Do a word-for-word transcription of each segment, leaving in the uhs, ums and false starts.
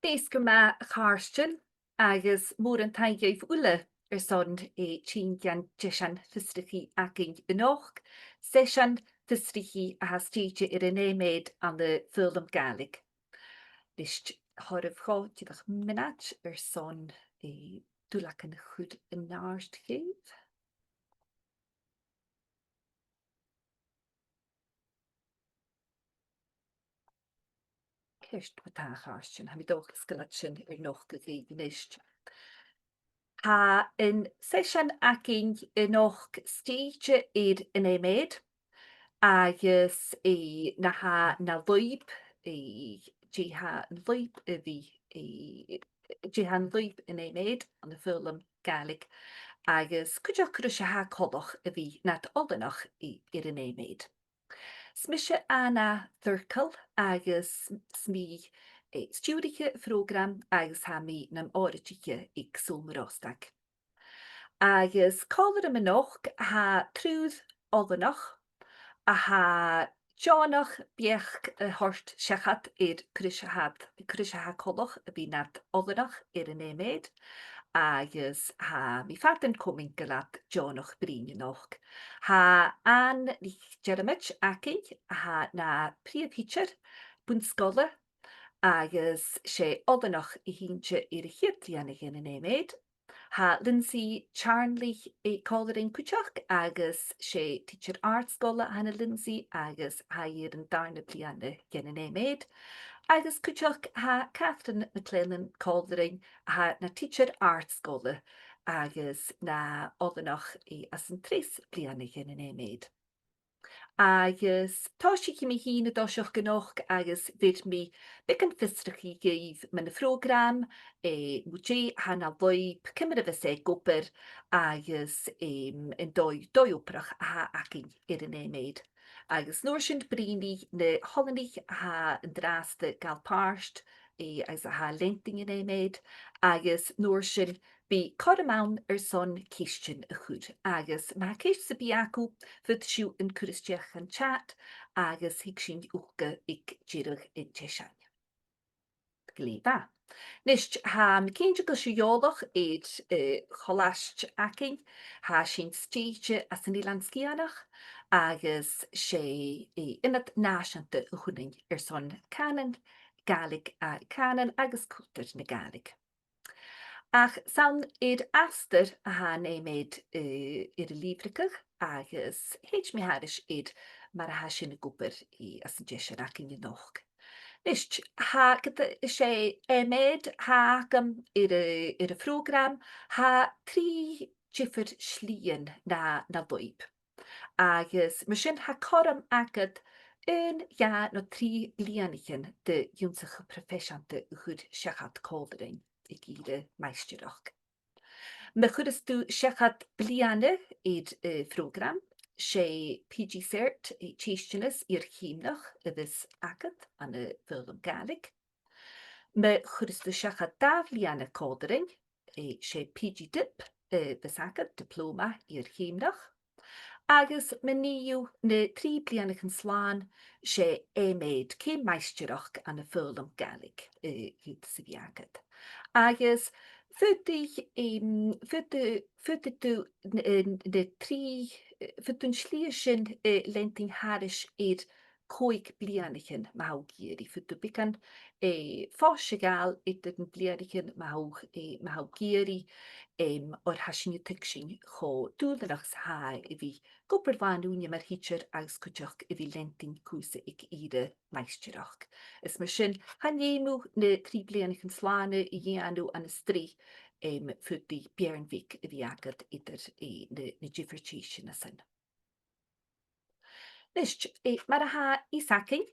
Feasgar math, a chàirdean, agus mòran taing dhuibh uile airson, eh, tighinn dhan t-seisean fiosrachaidh againn a-nochd, seisean fiosrachaidh a tha stèidhichte air an MEd ann am foghlam Gàidhlig. Nis, thoiribh dhomh dìreach mionaid airson, eh, duilleagan a chur an àird dhuibh. Ceart ma-thà, a chàirdean, tha mi an dòchas gu bheil sinn air nochdadh dhuibh a-nis. Tha an seisean againn a-nochd stèidhichte air an MEd, agus, eh, na tha na lùib, eh, dè tha an lùib a bhith, eh, dè tha an lùib an MEd ann am foghlam Gàidhlig, agus cuideachd cò ris a tha e coltach a bhith nad oileanach, eh, air an MEd. 'S mise Anna Thirkell agus 's mi, eh, stiùiriche a' phrògraim agus tha mi nam òraidiche aig Sabhal Mòr Ostaig. Agus còmhla rium a-nochd tha triùir oileanach a tha deònach beachd a thoirt seachad air cò ris a tha, cò ris a tha e coltach a bhith nad oileanach air an MEd, agus tha mi fada an comain gu bheil iad deònach bruidhinn a-nochd. Tha Anne NicDhiarmaid againn, a tha na prìomh thidsear bun-sgoile, agus 's e oileanach a th' innte air a' chiad bhliadhna dhen an MEd. Tha Lindsay Charnley, eh, còmhla rinn cuideachd, agus 's e tidsear àrd-sgoile a th' ann an Lindsay, agus tha i air an dàrna bliadhna dhen an MEd. Agus cuideachd tha Catherine McLennan còmhla rinn, a tha na tidsear àrd-sgoile agus na oileanach, eh, anns an treas bliadhna dhen an MEd. Agus tòisichidh mi fhìn an toiseach a-nochd agus bheir mi beagan fiosrachaidh dhuibh mun a' phrògram, eh, mu dè tha na lùib, ciamar a bhios e ag obair agus, em, an dòigh, dòigh-obrach a th' againn air an MEd. Agus an uair sin bruidhnidh na h-oileanaich a tha an-dràsta a' gabhail pàirt, eh, agus a tha a' leantainn an MEd, agus an uair sin bidh cothrom ann airson ceistean a chur, agus ma tha ceist sam bith agaibh, faodaidh sibh an cur a-steach dhan chat, agus thig sinn thuca aig deireadh an t-seisein. Glè mhath. Nis, tha mi cinnteach gu bheil sibh eòlach air, eh, a' cholaiste againn, tha sinn stèidhichte anns an Eilean Sgitheanach, agus 's e, eh, ionad nàiseanta a th' annainn airson cànan Gàidhlig, a, cànan agus cultar na Gàidhlig. Ach 's ann air astar a tha an MEd, eh, air a lìbhrigeadh agus thèid mi thairis air mar a tha sin ag obair, eh, anns an t-seisean againn a-nochd. Nis, tha, ged a, 's e MEd a th' agam air a', air a' phrògram, tha trì diofar slighean na, na lùib. Agus mar sin tha cothrom agad aon, dhà no trì bliadhnaichean de dh'ionnsachadh proifeiseanta a chur seachad còmhla rinn aig ìre maighstireachd. Ma chuireas tu seachad bliadhna air, eh, phrògram, 's e PG Cert, eh, Teisteanas Iar-Cheumnach a bhios agad ann am foghlam Gàidhlig. Ma chuireas tu seachad dà bhliadhna còmhla rinn, eh, 's e PG Dip, eh, a bhios agad, Diploma Iar-Cheumnach. Agus ma nì thu na trì bliadhnaichean slàn, 's e MEd, ceum maighstireachd ann am foghlam Gàidhlig, eh, a th' agad. Agus faodaidh, em, faodaidh, faodaidh tu n-, eh, na trì, eh, faodaidh tu an slighe sin, eh, leantainn thairis air còig bliadhnaichean, ma tha thu ag iarraidh. Faodaidh tu beagan, eh, fois a ghabhail eadar na bliadhnaichean, ma tha thu, eh, ma tha thu ag iarraidh, em, oir tha sinn a' tuigsinn cho dùbhlanach 's a tha e a bhith ag obair làn-ùine mar thidsear agus cuideachd a bhith a' leantainn cùrsa aig ìre maighstireachd. Is mar sin, chan fheum thu na trì bliadhnaichean slàna a dhèanamh ann an strì, em, faodaidh beàrn bheag a bhith agad eadar, eh, na, na diofar teisteanasan. Nis, eh, mar a tha fios againn,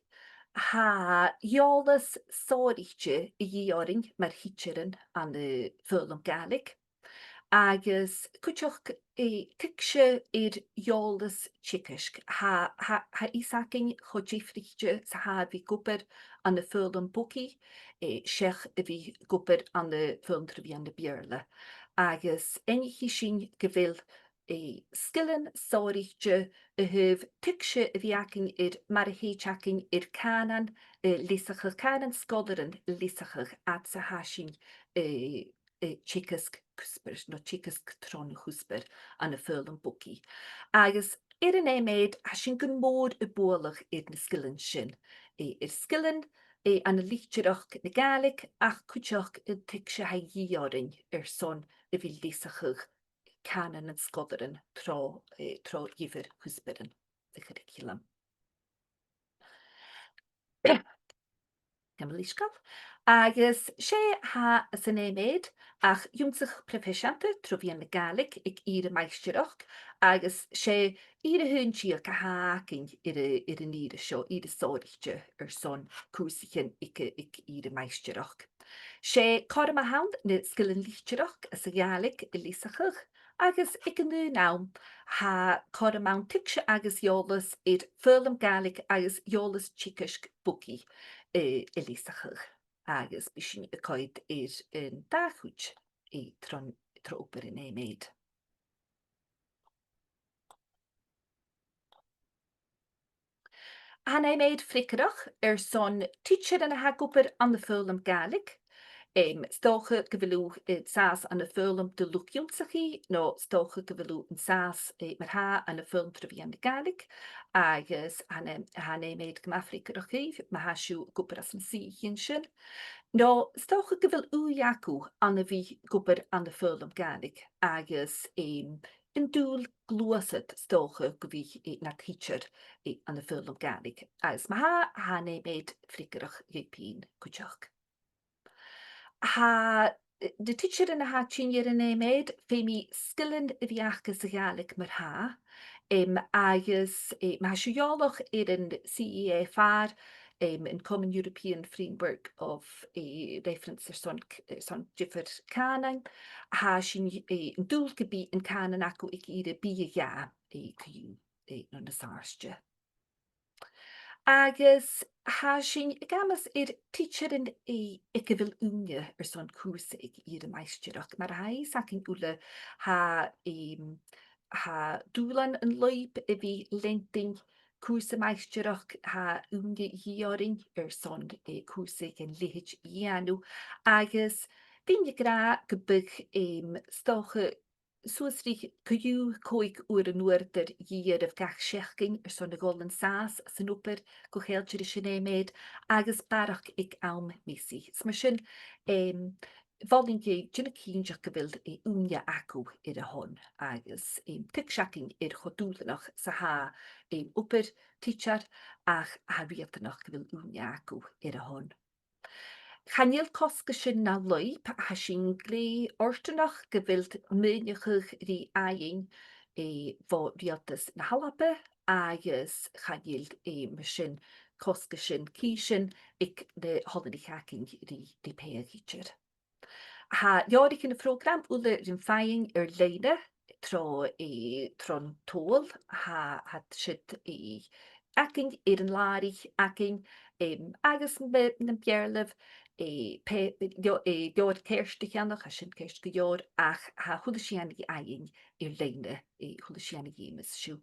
tha eòlas sònraichte a dhìth oirnn mar thidsearan ann am foghlam Gàidhlig, agus cuideachd, eh, tuigse air eòlas teagaisg. Tha, tha, tha fios againn cho diofraichte 's a tha e a bhith ag obair ann am foghlam bogaidh, eh, seach a bhith ag obair ann am foghlam tro mheadhan na Beurla. Agus aithnichidh sinn gu bheil eh, sgilean sònraichte a thaobh tuigse a bhith againn air mar a thèid againn air cànan, eh, leasachadh, cànan sgoilearan leasachadh, fhad 's a tha sinn, eh, eh, teagasg cuspair, no teagasg tron chuspair ann am foghlam bogaidh. Agus air an MEd, tha sinn gu mòr a' bualadh air na sgilean sin, eh, air sgilean, eh, ann an litearrachd na Gàidhlig, ach cuideachd an tuigse a tha a dhìth oirnn airson a bhith leasachadh cànan nan sgoilearan tro, eh, tro dhiofar chuspairean sa churraicealam. Gabh mo leisgeul. Agus 's e tha san MEd ach ionnsachadh proifeiseanta tro mheadhan na Gàidhlig aig ìre maighstireachd, agus 's e ìre a h-aon deug a th' againn air a, air an ìre seo, ìre sònraichte airson cùrsaichean aig, aig ìre maighstireachd. 'S e cothrom a th' ann na sgilean litearrachd sa Ghàidhlig a leasachadh, agus aig an aon àm, tha cothrom ann tuigse agus eòlas air foghlam Gàidhlig agus eòlas teagaisg bogaidh, eh, a leasachadh. Agus bidh sinn a' coimhead air an dà chuid, eh, tron, tro obair an MEd. Tha an MEd freagarrach airson tidsearan a tha ag obair ann am foghlam Gàidhlig. Em, 's dòcha gu bheil thu, eh, an sàs ann am foghlam do luchd-ionnsachaidh, no 's dòcha gu bheil thu an sàs, eh, mar-thà ann am foghlam tro mheadhan na Gàidhlig, agus tha an, tha an MEd gu math freagarrach dhuibh, ma tha sibh ag obair anns an t-suidheachadh sin. No 's dòcha gu bheil ùidh agaibh ann a bhith ag obair ann am foghlam Gàidhlig, agus, em, an dùil gluasad 's dòcha gu bhith, eh, nad thidsear, eh, ann am foghlam Gàidhlig. Agus ma tha, tha an MEd freagarrach dhuibh fhèin cuideachd. Tha, eh, na tidsearan a tha a' tighinn air an MEd, feumaidh sgilean a bhith aca sa Ghàidhlig mar-thà. Em, agus, eh, ma tha sibh eòlach air an C E F R, em, an Common European Framework of, eh, Reference airson c-, airson diofar chànain, tha sinn, eh, an dùil gum bi an cànan agaibh aig ìre B a dhà, eh, co-dhiù, eh, no nas àirde. Agus tha sinn ag amas air tidsearan, eh, aig a bheil ùine airson cùrsa aig ìre maighstireachd. Mar a tha fios againn uile, tha, em, tha dùbhlan an lùib a bhith leantainn cùrsa maighstireachd, tha ùine a dhìth oirnn airson, eh, cùrsa dhen leithid a dhèanamh, agus bhithinn ag ràdh gum biodh, em, 's dòcha suas ri co-dhiù còig uairean uaireadair a dhìth oirbh gach seachdain airson a dhol an sàs san obair gu chèilidh ris an MEd agus barrachd aig àm measaidh. Is mar sin, em, mholainn dhuibh dèanamh cinnteach gu bheil, eh, ùine agaibh air a shon agus, em, tuigse againn air cho dùbhlanach 's a tha, em, obair tidseir, ach tha e riatanach gu bheil ùine agaibh air a shon. Chan eil cosgaisean na lùib, tha sinn glè fhortanach gu bheil maoineachadh ri fhaighinn, eh, bho Riaghaltas na h-Alba agus chan eil, eh, mar sin cosgaisean cìsean aig na h-oileanaich againn ri, ri pàigheadh idir. Tha leabhraichean a' phrògraim uile rim faighinn air loidhne tro, eh, tron t-Sabhal, tha, tha siud, eh, againn air an làraich againn, em, agus ma, nam b' fheàrr leibh, eh, pe-, leo-, eh, leabhar ceart a cheannach, tha sin ceart gu leòr, ach tha a h-uile sìon ri fhaighinn air loidhne, eh, a h-uile sìon a dh'fheumas sibh.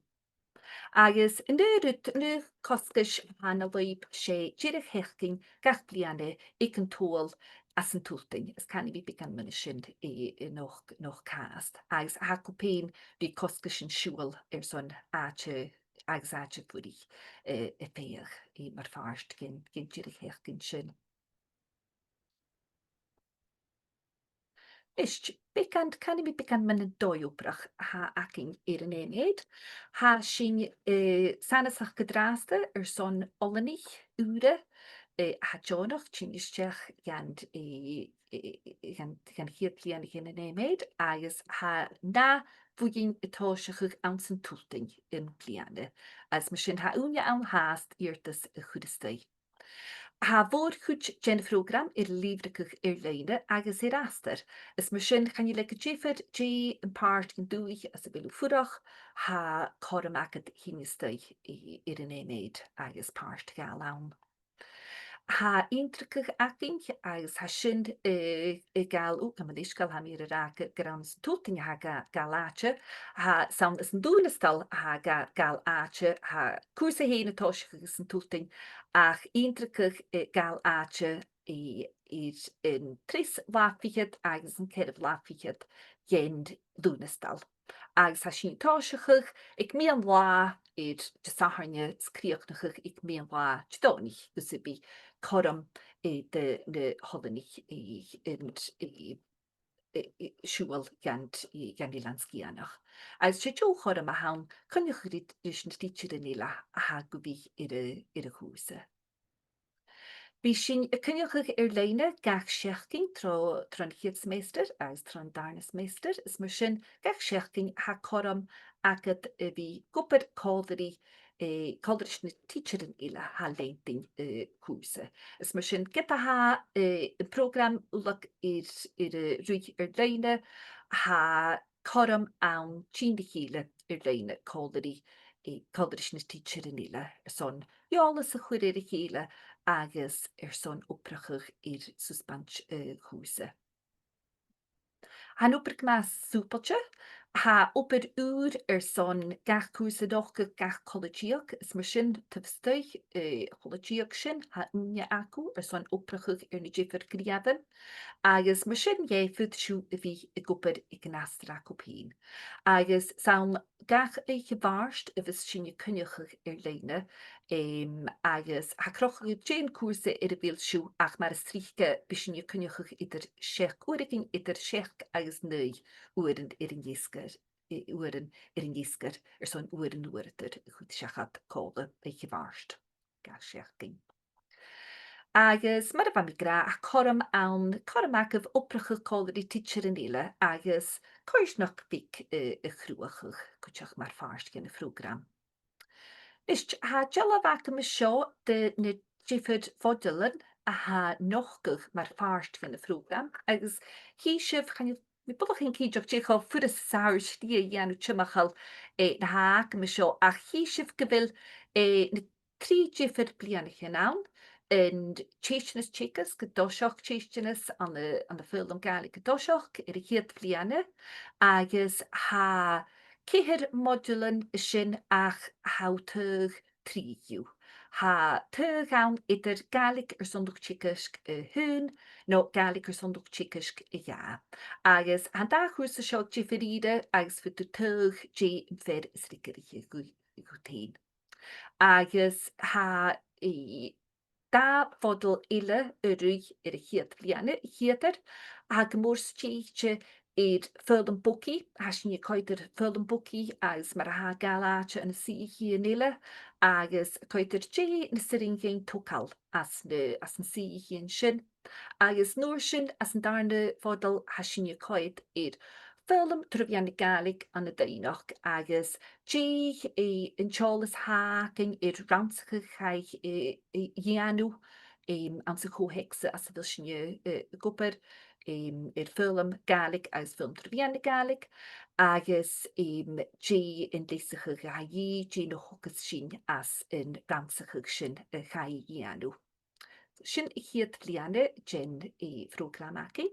Agus an aon rud, an aon chosgais a tha na lùib, 's e deireadh-sheachdain gach bliadhna aig an t-Sabhal anns an t-Sultain, is canaidh mi beagan mun a sin, eh, eh, a-nochd, a-nochd fhathast. Agus tha agaibh fhèin ri cosgais an t-Siubhail airson àite agus àite-fuirich, eh, a phàigheadh, eh, mar phàirt dhen, dhen deireadh-sheachdain sin. Ist, beagan, canaidh mi beagan mun dòigh-obrach a th' againn air an MEd. Tha sinn, eh, sanasachd an-dràsta airson oileanaich ùra, eh, a tha deònach tighinn a-steach dhan, eh, eh, dhan, dhan chiad bhliadhna dhen an MEd, agus tha na bhuidhinn a' tòiseachadh anns an t-Sultain am-bliadhna. Agus mar sin tha ùine ann fhathast iarrtas a chur a-staigh. Tha a' mhòr-chuid dhen phrògram air lìbhrigeadh air loidhne agus air astar, is mar sin chan eil e gu diofar dè am pàirt dhen dùthaich anns a bheil thu a' fuireach, tha cothrom agad tighinn a-staigh i-, air an MEd agus pàirt a ghabhail ann. tha inntrigidh againn, agus tha sin, eh, a' gabhail, ò, gabh mo leisgeul, tha mi air a ràdh gu, gur ann san t-Sultain a tha ga-, gabhail àite, tha, 's ann san Lùnastal a tha ga-, gabhail àite, tha cùrsa fhèin a' tòiseachadh san t-Sultain, ach inntrigidh, eh, gabhail àite i-, air an treas latha fichead agus an ceathramh latha fichead dhen Lùnastal. Agus tha sinn a' tòiseachadh aig meadhan-latha air Disathairne is crìochnachadh aig meadhan-latha Didòmhnaich, gus am bi cothrom, eh, do na h-oileanaich, eh, an, eh, eh, eh, siubhal dhan, eh, dhan Eilean Sgitheanach. Agus 's e deagh chothrom a th' ann coinneachadh ri, ris na tidsearan eile a tha gu bhith air a', air a' chùrsa. Bidh sinn a' coinneachadh air-loidhne gach seachdain tro, tron chiad semester agus tron dàrna semester, is mar sin gach seachdain tha cothrom agad a bhith ag obair còmhla ri, eh, còmhla ris na tidsearan eile a tha a' leantainn, eh, cùrsa. Is mar sin, ged a tha, eh, am prògram uile air, air a ruith air-loidhne, tha cothrom ann tighinn ri chèile air-loidhne còmhla ri, eh, còmhla ris na tidsearan eile airson eòlas a chur air a chèile agus airson obrachadh air susbaint, eh, chùrsa. Tha an obair gu math sùbailte, tha obair ùr airson gach cùrsa a' nochdadh gach cola-deug, is mar sin taobh a-staigh, eh, a' chola-deug sin, tha ùine agaibh airson obrachadh air na diofar gnìomhan, agus mar sin dheth faodaidh sibh a bhith ag obair aig an astar agaibh fhèin. Agus 's ann gach oidhche Mhàrt a bhios sinn a' coinneachadh air-loidhne, em, agus tha e a' crochadh air dè an cùrsa air a bheil sibh, ach mar as trice bidh sinn a' coinneachadh eadar seachd, uaireigin eadar seachd agus naoi uairean air an fheasgar, eh, uairean air an fheasgar airson uair an uaireadair a chur seachad còmhla oidhche Mhàrt gach seachdain. Agus mar a bha mi ag ràdh, tha cothrom ann, cothrom agaibh obrachadh còmhla ri tidsearan eile agus coimhearsnachd bheag, eh, a chruthachadh cuideachd mar phàirt dhen a' phrògram. Nis, tha dealbh agam an seo de na diofar mhodalan a tha a' nochdadh mar phàirt dhen a' phrògram, agus chì sibh, chan eil mi buileach cinnteach dè cho furasta 's a tha e a' dèanamh timcheall, eh, na tha agam an seo, ach chì sibh gu bheil, eh, na trì diofar bhliadhnaichean ann, an Teisteanas Teagaisg, an toiseach Teisteanas ann an, ann am foghlam Gàidhlig an toiseach air a' chiad bhliadhna, agus tha ceithir modulan an sin ach tha taghadh trì dhiubh. Tha taghadh ann eadar Gàidhlig airson luchd-teagaisg a h-aon no Gàidhlig airson luchd-teagaisg a dhà. Agus tha an dà chùrsa seo diofar ìre agus faodaidh tu taghadh dè am fear as fhreagarraiche dhut, dhut fhèin. Agus tha, eh, dà mhodal eile a' ruith air a' chiad bhliadhna, a' chiad fhear, a tha gu mòr stèidhichte air foghlam bogaidh, tha sinn a' coimhead air foghlam bogaidh agus mar a tha e a' gabhail àite ann an suidheachaidhean eile, agus a' coimhead air dè nas urrainn dhuinn togail às na, às na suidheachaidhean sin. Agus an uair sin, anns an dàrna mhodal, tha sinn a' coimhead air foghlam tro mheadhan na Gàidhlig ann an doimhneachd agus dè, eh, an t-eòlas a th' againn air rannsachadh a chaidh, eh, eh, dhèanamh, em, anns a' cho-theacsa anns a bheil sinn, eh, ag obair, em, air foghlam Gàidhlig agus foghlam tro mheadhan na Gàidhlig, agus, em, dè an leasachadh a chaidh, dè na thogras sinn às an rannsachadh sin a chaidh a dhèanamh. Sin a' chiad bhliadhna den, eh, phrògram againn.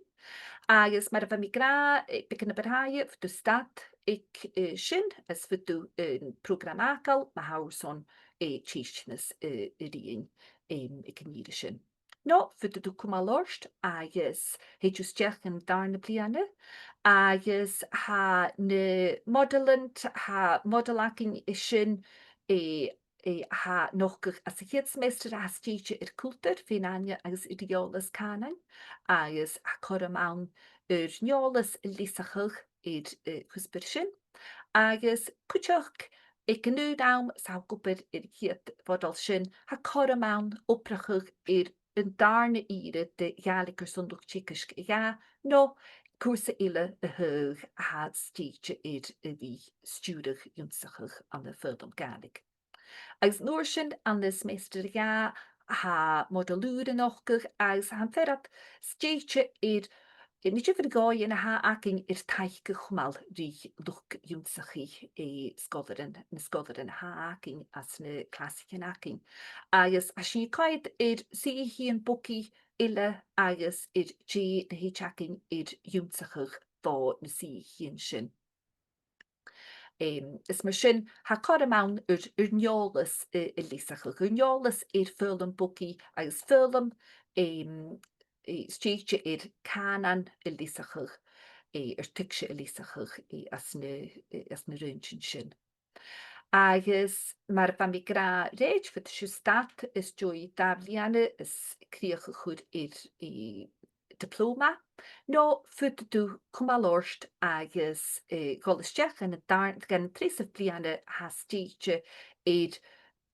Agus mar a bha mi ag ràdh, eh, beagan na bu tràithe, faodaidh tu stad aig, eh, sin, is faodaidh tu an prògram fhàgail, ma tha thu airson, eh, teisteanas, eh, a ruighinn, em, aig an ìre sin. No, faodaidh tu cumail ort agus thèid thu a-steach dhan dàrna bliadhna, agus tha na modalan, tha modal againn an sin, eh, eh, a tha a' nochdadh anns a' chiad semester a tha stèidhichte air cultar, fèin-aithne agus eòlas cànain, agus tha cothrom ann air an eòlas a leasachadh air, eh, cuspair sin. Agus cuideachd aig an aon àm 's a tha thu ag obair air a' chiad mhodal sin, tha cothrom ann obrachadh air an dàrna ìre de Ghàidhlig airson luchd-teagaisg a dhà, no cùrsa eile a thaghadh a tha stèidhichte air a bhith stiùireadh ionnsachadh ann am foghlam Gàidhlig. Agus an uair sin, ann an semester a dhà, tha modal ùr a' nochdadh, agus tha am fear ud stèidhichte air eh, na diofar dhòighean a th' againn air taic a chumail ri luchd-ionnsachaidh, eh, sgoilearan, na sgoilearan a th' againn anns na clasaichean againn. Agus tha sinn a' coimhead air suidheachaidhean bogaidh eile agus air dè na thèid againn air ionnsachadh bho na suidheachaidhean sin. Em, is mar sin, tha cothrom ann air, air an eòlas, eh, a leasachadh, air an eòlas air foghlam bogaidh agus foghlam, em, eh, stèidhichte air cànan a leasachadh, eh, air tuigse a leasachadh, eh, anns na, eh, anns na raointean sin. Agus mar a bha mi ag ràdh roimhe, faodaidh sibh stad às dèidh dà bhliadhna is crìoch a chur air, eh, diploma, no faodaidh tu cumail ort agus, eh, dhol a-steach dhan an dàr-, dhan an treasamh bliadhna a tha stèidhichte air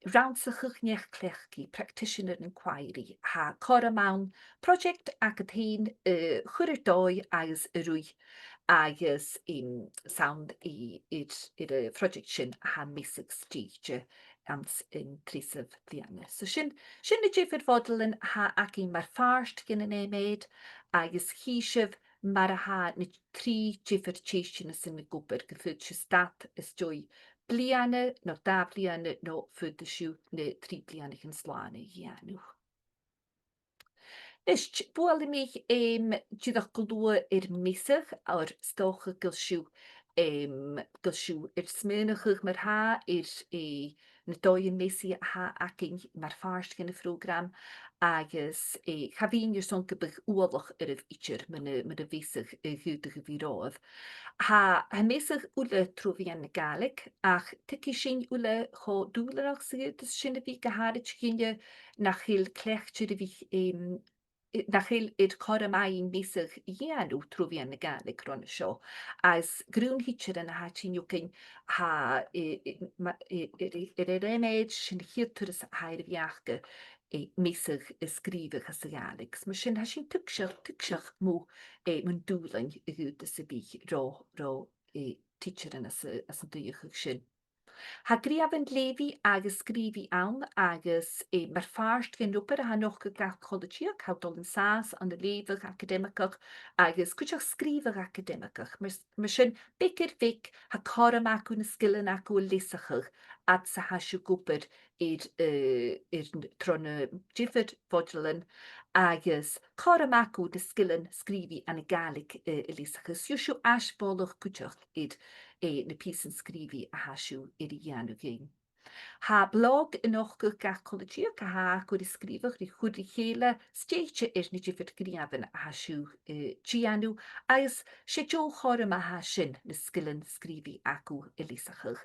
rannsachadh neach-cleachdaidh, practitioner inquiry. Tha cothrom ann project agad fhèin, eh, chur air dòigh agus a ruith agus, em, 's ann air, air, air a' phroject sin a tha am measadh stèidhichte anns an treasamh bliadhna. So sin, sin na diofar mhodalan a th' againn mar phàirt dhen an M.Ed, agus chì sibh mar a tha na trì diofar teisteanasan ag obair, gum faod sibh stad às dèidh bliadhna, no dà bhliadhna, no faodaidh sibh na trì bliadhnaichean slàinte a dhèanamh. Nis, buailidh mi, em, dìreach gu luath air measadh, oir 's dòcha gu bheil sibh, em, gu bheil sibh air smaoineachadh mar-thà air, eh, na dòighean measaidh a th' againn mar phàirt dhen a' phrògram, agus, eh, cha bhithinn airson gum biodh uallach oirbh idir mun a', mun a' mheasadh a dh'fhaodadh a bhith romhaibh. Tha, tha measadh uile tro mheadhan na Gàidhlig, ach tuigidh sinn uile cho dùbhlanach 's a dh'fhaodas sinn a bhith, gu h-àraid dhuinne nach eil cleachdte ri bhith, em, eh, nach eil air cothrom fhaighinn measadh a dhèanamh tro mheadhan na Gàidhlig roimhe seo. Agus grunn thidsearan a tha tighinn thugainn, tha, eh, eh, ma-, eh, eh, eh, air an M.Ed, sin a' chiad turas a tha iad air a bhith aca, eh, measadh a sgrìobhadh anns a' Ghàidhlig. Mar sin, tha sinn tuigseach, tuigseach mu, eh, mun dùbhlain a dh'fhaodas a bhith ro, ro, eh, tidsearan anns a', anns an dòigh sin. Tha gnìomhan leughaidh agus sgrìobhaidh ann agus, eh, mar phàirt dhen obair a tha a' nochdadh gach cola-deug, tha thu a' dol an sàs ann an leughadh acadaimigeach agus cuideachd sgrìobhadh acadaimigeach. Mar, mar sin, beag air bheag, tha cothrom agaibh na sgilean agaibh a leasachadh fhad 's a tha sibh ag obair air, eh, air n-, tro na diofar mhodalan agus cothrom agaibh na sgilean sgrìobhaidh anns a' Ghàidhlig, eh, a leasachadh. Is gheibh sibh ais-mholadh cuideachd air, eh, na pìosan sgrìobhaidh a tha sibh air a dhèanamh dhuinn. Tha blog a' nochdadh gach cola-deug a tha agaibh ri sgrìobhadh ri chur ri chèile, stèidhichte air na diofar gnìomhan a tha sibh, eh, a' dèanamh, agus 's e deagh chothrom a tha sin na sgilean sgrìobhaidh agaibh a leasachadh.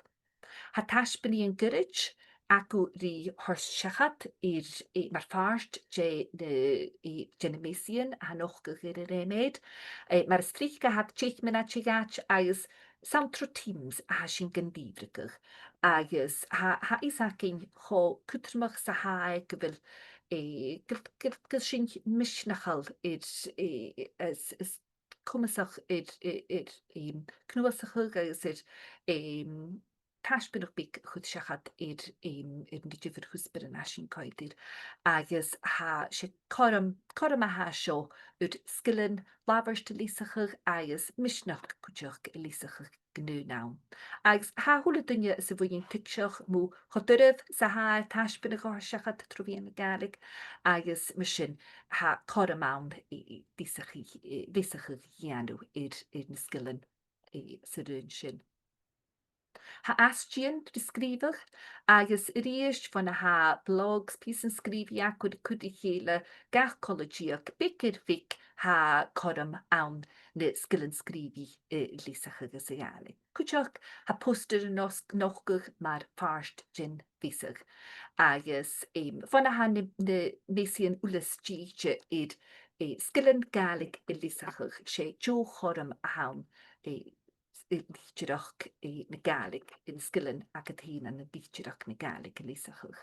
Tha taisbeanaidhean goirid agaibh ri thoirt seachad air, eh, mar phàirt de na, eh, de na measaidhean a tha a' nochdadh air an M.Ed. Eh, mar as trice tha iad deich mionaidean a dh'fhaid agus 's ann tro Teams a tha sinn gan lìbhrigeadh. Agus tha, tha fhios againn cho cudromach 's a tha e gu bheil, eh, gu, gu, gu bheil sinn misneachail air, eh, is, is comasach air, air, air, em, cnuasachadh agus air, em, taisbeanadh beag a chur seachad air, em, air na diofar chuspairean a tha sinn a' coimhead air. Agus tha, 's e cothrom, cothrom a tha seo air sgilean labhairt a leasachadh agus misneachd cuideachd a leasachadh gu h-aon àm. Agus tha a h-uile duine anns a' bhuidheann tuigseach mu cho doirbh 's a tha e taisbeanadh a thoirt seachad tro mheadhan na Gàidhlig, agus mar sin tha cothrom ann, eh, eh, leasachadh, eh, leasachadh a dhèanamh air, air na sgilean, eh, san raon sin. Tha aistean ri sgrìobhadh, agus a-rithist bhon a tha blogs, pìosan sgrìobhaidh agaibh ri cur ri chèile gach cola-deug, beag air bheag tha cothrom ann na sgilean sgrìobhaidh, eh, a leasachadh anns a' Ghàidhlig. Cuideachd, tha postair a' nos-, nochdadh mar phàirt den mheasadh. Agus, em, bhon a tha na, na measaidhean uile stèidhichte air, eh, sgilean Gàidhlig a leasachadh, 's e deagh chothrom a th' ann, eh, s-, eh, litearrachd, eh, na Gàidhlig, na sgilean agad fhèin ann an litearrachd na Gàidhlig a leasachadh.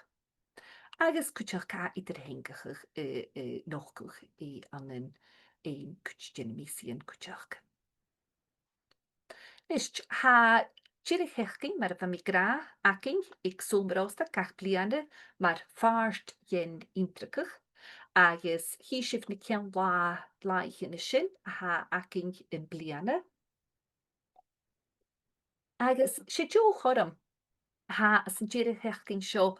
Agus cuideachd tha eadar-theangachadh, eh, eh, a' nochdadh, eh, ann an, eh, cuid de na measaidhean cuideachd. Nis, tha dìreach-sheachdain, mar a bha mi ag ràdh, againn aig Sabhal Mòr Ostaig gach bliadhna mar phàirt dhen Fhiontragh, agus chì sibh na ceann-là, làithean sin a tha againn am-bliadhna. Agus 's e deagh chothrom a tha anns an deireadh-sheachdain seo,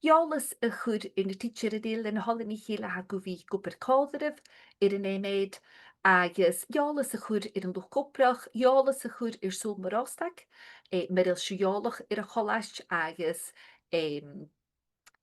eòlas a chur air na tidsearan eile, na h-oileanaich eile a tha gu bhith ag obair còmhla ribh air an MEd, agus eòlas a chur air an luchd-obrach, eòlas a chur air Sabhal Mòr Ostaig, eh, mura h-eil sibh eòlach air a' cholaiste, agus, em,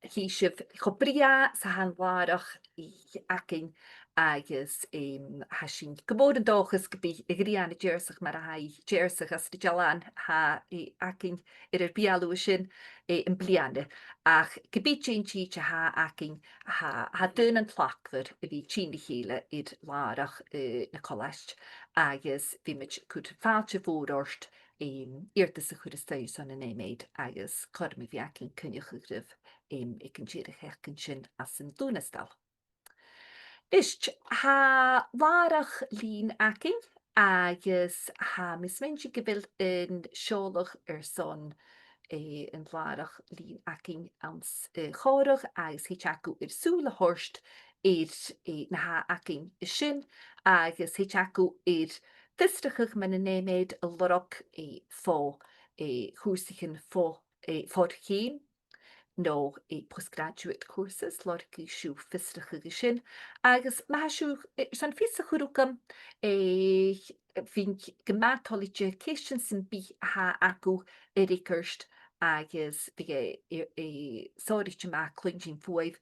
chì sibh cho brèagha 's a tha an làrach-oidhche againn agus, em, tha sinn gu mòr an dòchas gum bi a' ghrian a' deàrrsadh mar a tha i a' deàrrsadh anns na dealbhan a tha, eh, againn air ar beulaibh sin, eh, am-bliadhna. Ach ge bith dè an tìde a tha againn, tha, tha daonnan tlachdmhor a bhith a' tighinn ri chèile air làrach, eh, na colaiste agus bidh mi a' cur fàilte mhòr ort em, iarrtas a chur a-steach airson an MEd agus cothrom a bhith againn coinneachadh ribh, em, aig an deireadh-sheachdain sin anns an Lùnastal. A-nis, tha làrach-lìn againn agus tha mi a' smaointinn gu bheil an seòladh airson, eh, an làrach-lìn againn anns, eh, a' chòmhradh agus thèid agaibh air sùil a thoirt air, eh, na tha againn an sin agus thèid agaibh air fiosrachadh mun MEd a lorg, eh, fo, eh, chùrsaichean fo, eh, for-cheum, no, eh, postgraduate courses, lorgaidh sibh fiosrachadh an sin. Agus ma tha sibh, eh, airson fios a chur thugam, eh, bhithinn gu math toilichte ceistean sam bith a tha agaibh a fhreagairt agus bidh e, e, e sònraichte math cluinntinn bhuaibh.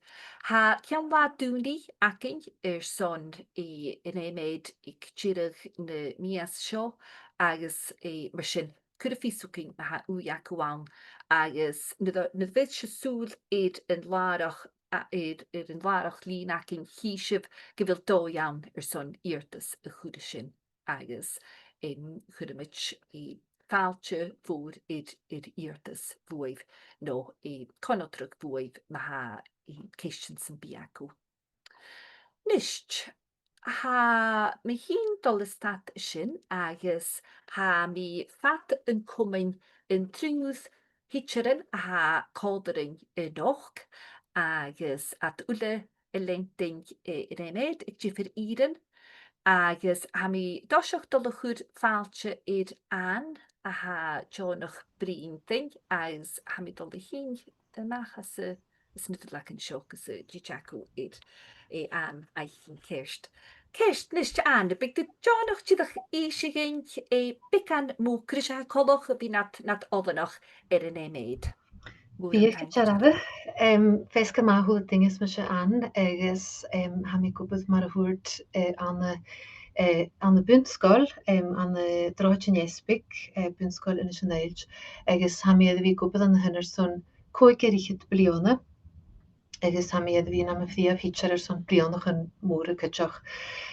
Tha ceann-là dùnaidh againn airson, e, an MEd aig deireadh na mìos seo agus, e, mar sin, cuiribh fios thugainn ma tha ùidh agaibh ann. Agus nuair a, nuair a bheir sibh sùil air an làrach, a, air, air an làrach-lìn againn, chì sibh gu bheil dòigh ann airson iarrtas a chur an sin. Agus, em, chuireamaid, e, fàilte mhòr air, air iarrtas bhuaibh, no, e, conaltradh bhuaibh ma tha, e, ceistean sam bith agaibh. A-nis, tha mi fhìn a' dol a stad an sin agus tha mi fada an comain an triùir thidsearan a tha còmhla rinn a-nochd agus iad uile a' leantainn, eh, an MEd aig diofar ìrean, agus tha mi an toiseach a' dol a chur fàilte air Anne, a tha deònach bruidhinn rinn, agus tha mi a' dol a thighinn a-mach às a, às na duilleagan seo gus an tèid agaibh air, eh, Anne fhaicinn ceart. Ceart, a-nis, Anne, am biodh tu deònach dìreach innse dhuinn, eh, beagan mu cò ris a tha e coltach a bhith nad, nad oileanach air an MEd? Bidh, gu dearbh. Em, feasgar math a h-uile duine, is mise Anne, agus, em, tha mi ag obair mar a thuirt, eh, ann an, eh, ann am bun-sgoil, em, ann an Drochaid an Easbaig, eh, Bun-sgoil Inis an Uillt, agus tha mi air a bhith ag obair ann an sin airson còig air fhichead bliadhna, agus tha mi air a bhith nam phrìomh thidsear airson bliadhnaichean mòra cuideachd.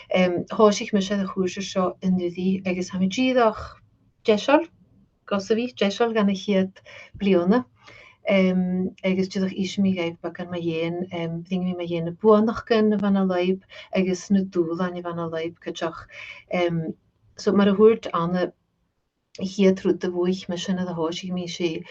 Em, thòisich mise air a' chùrsa seo an-uiridh, agus tha mi dìreach deiseil, gus a bhith deiseil dhan a' chiad bhliadhna. Em, agus dìreach innsidh mi dhuibh beagan mu dheidhinn, em, bheir mi mu dheidhinn na buannachdan a bh' ann an lùib agus na dùbhlain a bh' ann an lùib cuideachd. Em, so mar a thuirt Anna, a' chiad rud a bhuail mise nuair a thòisich mi, 's e,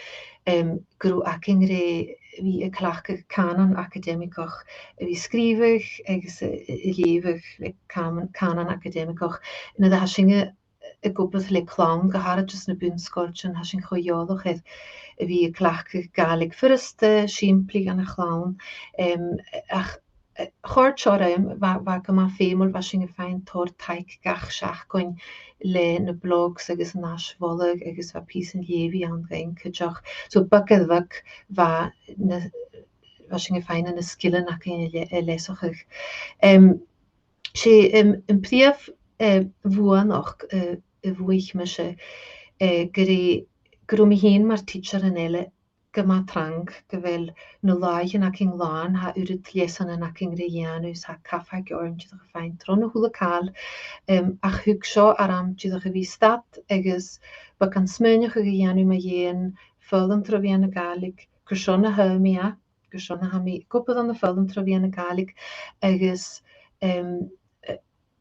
em, gun robh againn ri bhith a' cleachdadh cànan acadaimigeach, a bhith a' sgrìobhadh agus a, a, a' leughadh, like, cànan, cànan acadaimigeach. Nuair a tha sinne ag obair le clann, gu h-àraid anns na bun-sgoiltean, tha sinn cho eòlach air a bhith a' cleachdadh Gàidhlig furasta, sìmplidh dhan a' chlann. Em, ach, eh, chòrd seo rium, bha, bha e gu math feumail, bha sinn a' faighinn tòrr taic gach seachdain le na blogs agus an ais-mholadh agus bha pìosan leughaidh ann dhuinn cuideachd. So beag air bheag bha na, bha sinn a' faighinn na sgilean againn a le-, a leasachadh. Em, 'S e, em, am prìomh, eh, bhuannachd, eh, a bhuail mise, eh, gur e, gun robh mi fhìn mar tidsear an uile gu math trang gu bheil na làithean againn làn, tha uiread leasanan againn ri dhèanamh, 's tha cabhag oirnn dìreach a' faighinn tron a h-uile càil, em, ach thug seo orm dìreach a bhith a' stad agus beagan smaoineachadh a dhèanamh mu dheidhinn foghlam tro mheadhan na Gàidhlig, carson a thagh mi e, carson a tha mi ag obair ann am foghlam tro mheadhan na Gàidhlig, agus, em, eh,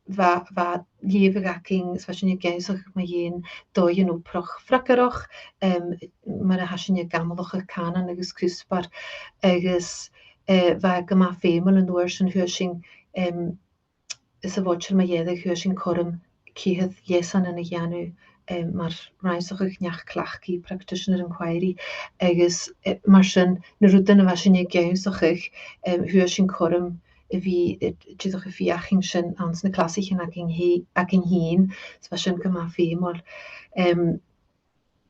bha, bha leughadh againn, is bha sinn ag ionnsachadh mu dheidhinn dòighean obrach freagarrach, em, mar a tha sinn ag amalachadh cànan agus cuspair, agus, eh, bha e gu math feumail an uair sin. Fhuair sinn, em, sa mhodal mu dheireadh, fhuair sinn cothrom ceithir leasanan a dhèanamh, em, mar rannsachadh neach-cleachdaidh, practitioner inquiry, agus, eh, mar sin, na rudan a bha sinn ag ionnsachadh, em, fhuair sinn cothrom a bhith, eh, dìreach a' feuchainn sin anns na clasaichean againn fhè-, againn fhìn, so bha sin gu math feumail. Em,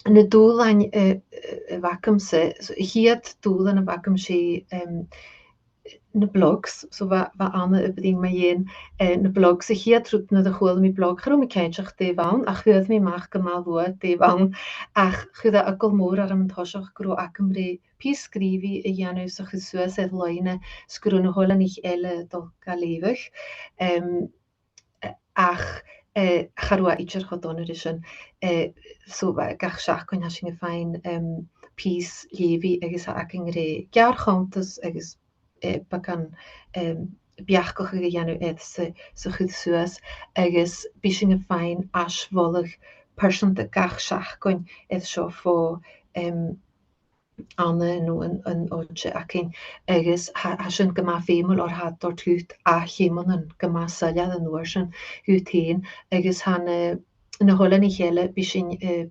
na dùbhlain, eh, eh, a bh' agamsa, so a' chiad dùbhlan a bh' agam, 's e, em, na blogs, so bha, bha Anna a' bruidhinn mu dheidhinn, eh, na blogs. A' chiad rud nuair a chuala mi blog, cha robh mi cinnteach dè bh' ann, ach fhuair mi a-mach gu math luath dè bh' ann, ach chuir e eagal mòr orm an toiseach gun robh agam ri pìos sgrìobhaidh a dhèanamh 's a chur suas air-loidhne, 's gun robh na h-oileanaich eile a' dol ga leughadh. Em, ach, eh, cha robh e idir cho dona ri sin. Eh, so, eh, gach seachdain tha sinn a' faighinn, em, pìos leughaidh agus tha againn ri geàrr-chunntas agus, eh, beagan, em, beachdachadh a dhèanamh air 's a, 's a chur suas, agus bidh sinn a' faighinn ais-mholadh pearsanta gach seachdain air seo fo, em, Anna no an, an oide againn, agus tha, tha sin gu math feumail oir tha e a' toirt dhut ath-cheumnan gu math soilleir an uair sin dhut fhèin, agus tha na, na h-oileanaich eile, bidh sinn, eh,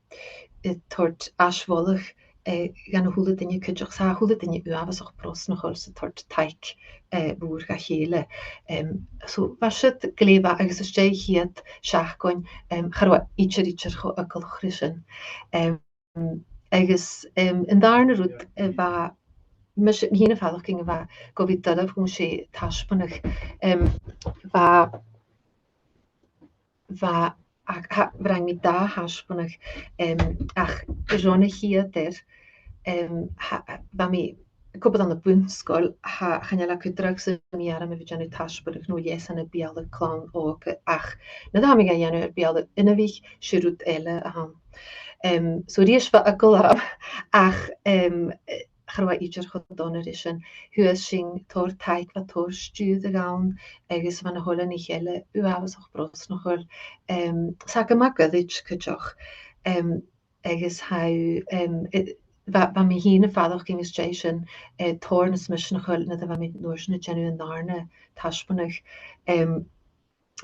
a' toirt ais-mholadh, eh, dhan a h-uile duine cuideachd, 's tha a h-uile duine uabhasach brosnachail 's a' toirt taic, eh, mhòr dha chèile. Em, so, bha siud glè mhath agus às dèidh a' chiad seachdain, em, cha robh e idir, idir cho eagalach ri sin. Em, agus, em, an dàrna rud a bha mise fhìn a' faireachdainn a bha gu bhith doirbh dhomh, 's e taisbeanadh. Em, bha, bha, ach, tha, rinn mi dà thaisbeanadh, em, ach ron a' chiad fhear, em, tha, bha mi ag obair ann am bun-sgoil, tha, chan eil e cudromach sam bith orm a bhith a' dèanamh taisbeanadh no leasan air beulaibh clann òga, ach nuair a tha mi ga dhèanamh air beulaibh inbhich, 's e rud eile a th' ann. Em, so a-rithist bha eagal orm, ach, em, eh, cha robh e idir cho dona ri sin. Fhuair sinn tòrr taic, bha tòrr stiùireadh ann, agus bha na h-oileanaich eile uabhasach brosnachail. Em, 's e gu math goirid cuideachd. Em, agus tha, em, i-, bha, bha mi fhìn a' faireachdainn às dèidh sin, eh, tòrr nas misneachail nuair a bha mi an uair sin a' dèanamh an dàrna taisbeanadh. Em,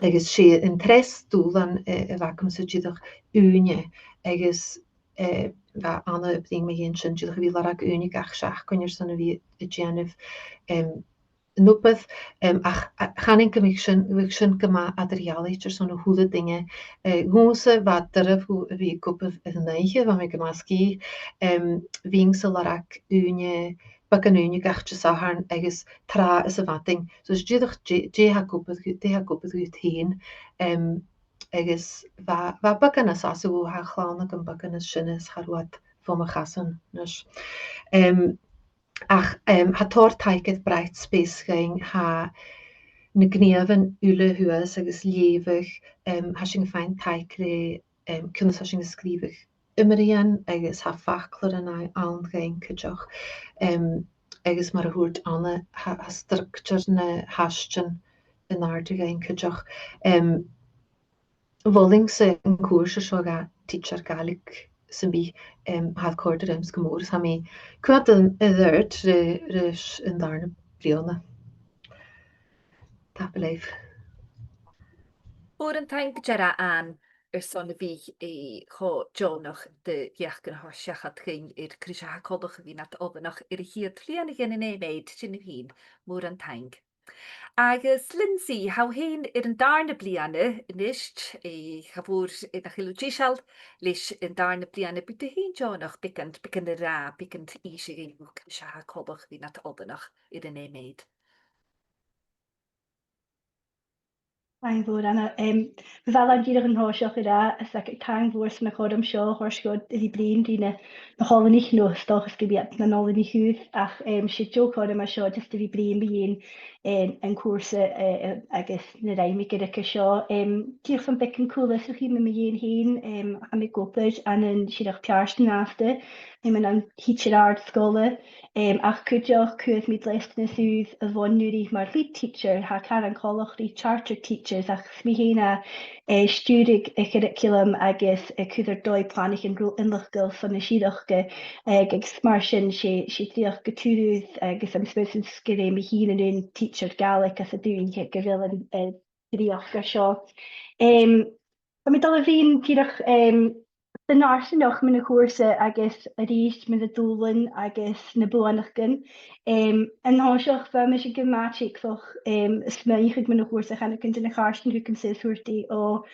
agus 's e an treas dùbhlan, eh, a bh' agamsa dìreach ùine, agus, eh, bha Anna a' bruidhinn mu dheidhinn sin, dìreach a bhith a' lorg ùine gach seachdain airson a bhith a' dèanamh, em, an obair, em, ach, a, chanainn gum biodh sin, gum biodh sin gu math eadar-dhealaichte airson a h-uile duine. Eh, dhòmhsa bha e doirbh a bhith ag obair air an oidhche, bha mi gu math sgìth, em, bhithinn-sa a' lorg ùine, beagan ùine gach Disathairne agus tràth sa mhadainn. So 's dìreach dè, dè tha ag obair, dè tha ag obair dhut fhèin, em, agus bha, bha beagan nas fhasa, tha a' chlann agam beagan nas sine is cha robh iad fo mo chasan a-nis. Em, ach, em, tha tòrr taic air Brightspace dhuinn, tha na gnìomhan uile shuas agus leughadh, em, tha sinn a' faighinn taic le, em, ciamar a tha sinn a' sgrìobhadh iomraidhean agus tha faclairean a-, ann dhuinn cuideachd. Em, agus mar a thuirt Anna, tha, tha structar na h-aistean an-àirde dhuinn cuideachd. Em, mholainn-sa an cùrsa seo dha tidsear Gàidhlig sam bith, em, tha e a' còrdadh rium-sa gu mòr, is tha mi a' coimhead air adhart ri, ris an dàrna bliadhna. Tapadh leibh. Mòran taing, a Dhonnaidh, airson a bhith, eh, cho deònach do bheachdan a thoirt seachad dhuinn air cùrsa coltach a bhith nad oileanach air a' chiad bhliadhna den an MEd, sin thu fhèin, mòran taing. Agus Lynsey, tha thu fhèin air an dàrna bliadhna a-nis, eh, cha mhòr, eh, nach eil thu deiseil leis an dàrna bliadhna, bidh tu fhèin deònach beagan, beagan a ràdh, beagan innse dhuinn mu chùrsa coltach a bhith nad oileanach air an MEd. Taing mhòr, Anna. Em, bu mhath leam dìreach an toiseach a ràdh, is aig taing mhòr airson a' chothrom seo a thoirt seachad a bhith a' bruidhinn ri na, na h-oileanaich, no 's dòcha 's gum bi iad nan oileanaich ùr, ach, em, 's e deagh chothrom a tha seo just a bhith a' bruidhinn mu dheidhinn, em, an cùrsa, eh, eh, agus na rinn mi gu ruige seo. Em, dìreach son beagan cùl-fhiosrachaidh mu mo dheidhinn fhèin, em, tha mi ag obair ann an Siorrachd Pheairt an-dràsta, em, ann an tidsear àrd-sgoile, em, ach cuideachd, chuir mi dleastanasan ùr a bh' ann an-uiridh mar lead teacher, tha cànan coltach ri charter teachers, ach 's mi fhèin a' eh, stiùireadh a' churraicealaim agus a' cur air dòigh planaichean ro-innleachdail son na siorrachd, eh, agus mar sin 's e, 's e dreuchd gu tur agus am spòrs gur e mi fhìn an aon tidsear Gàidhlig às an dùthaich gu bheil an, eh, dreuchd air seo. Em, tha mi a' dol a bhruidhinn dìreach, em, san fharsaingeachd mun a' chùrsa agus a-rithist mu na dùbhlain agus na buannachdan. Em, an toiseach, bha mise gu math teagmhach, em, a' smaoineachadh mun a' chùrsa, chan eil cuimhne agam dè na chaistean a thug mi, 's thuirt i, o,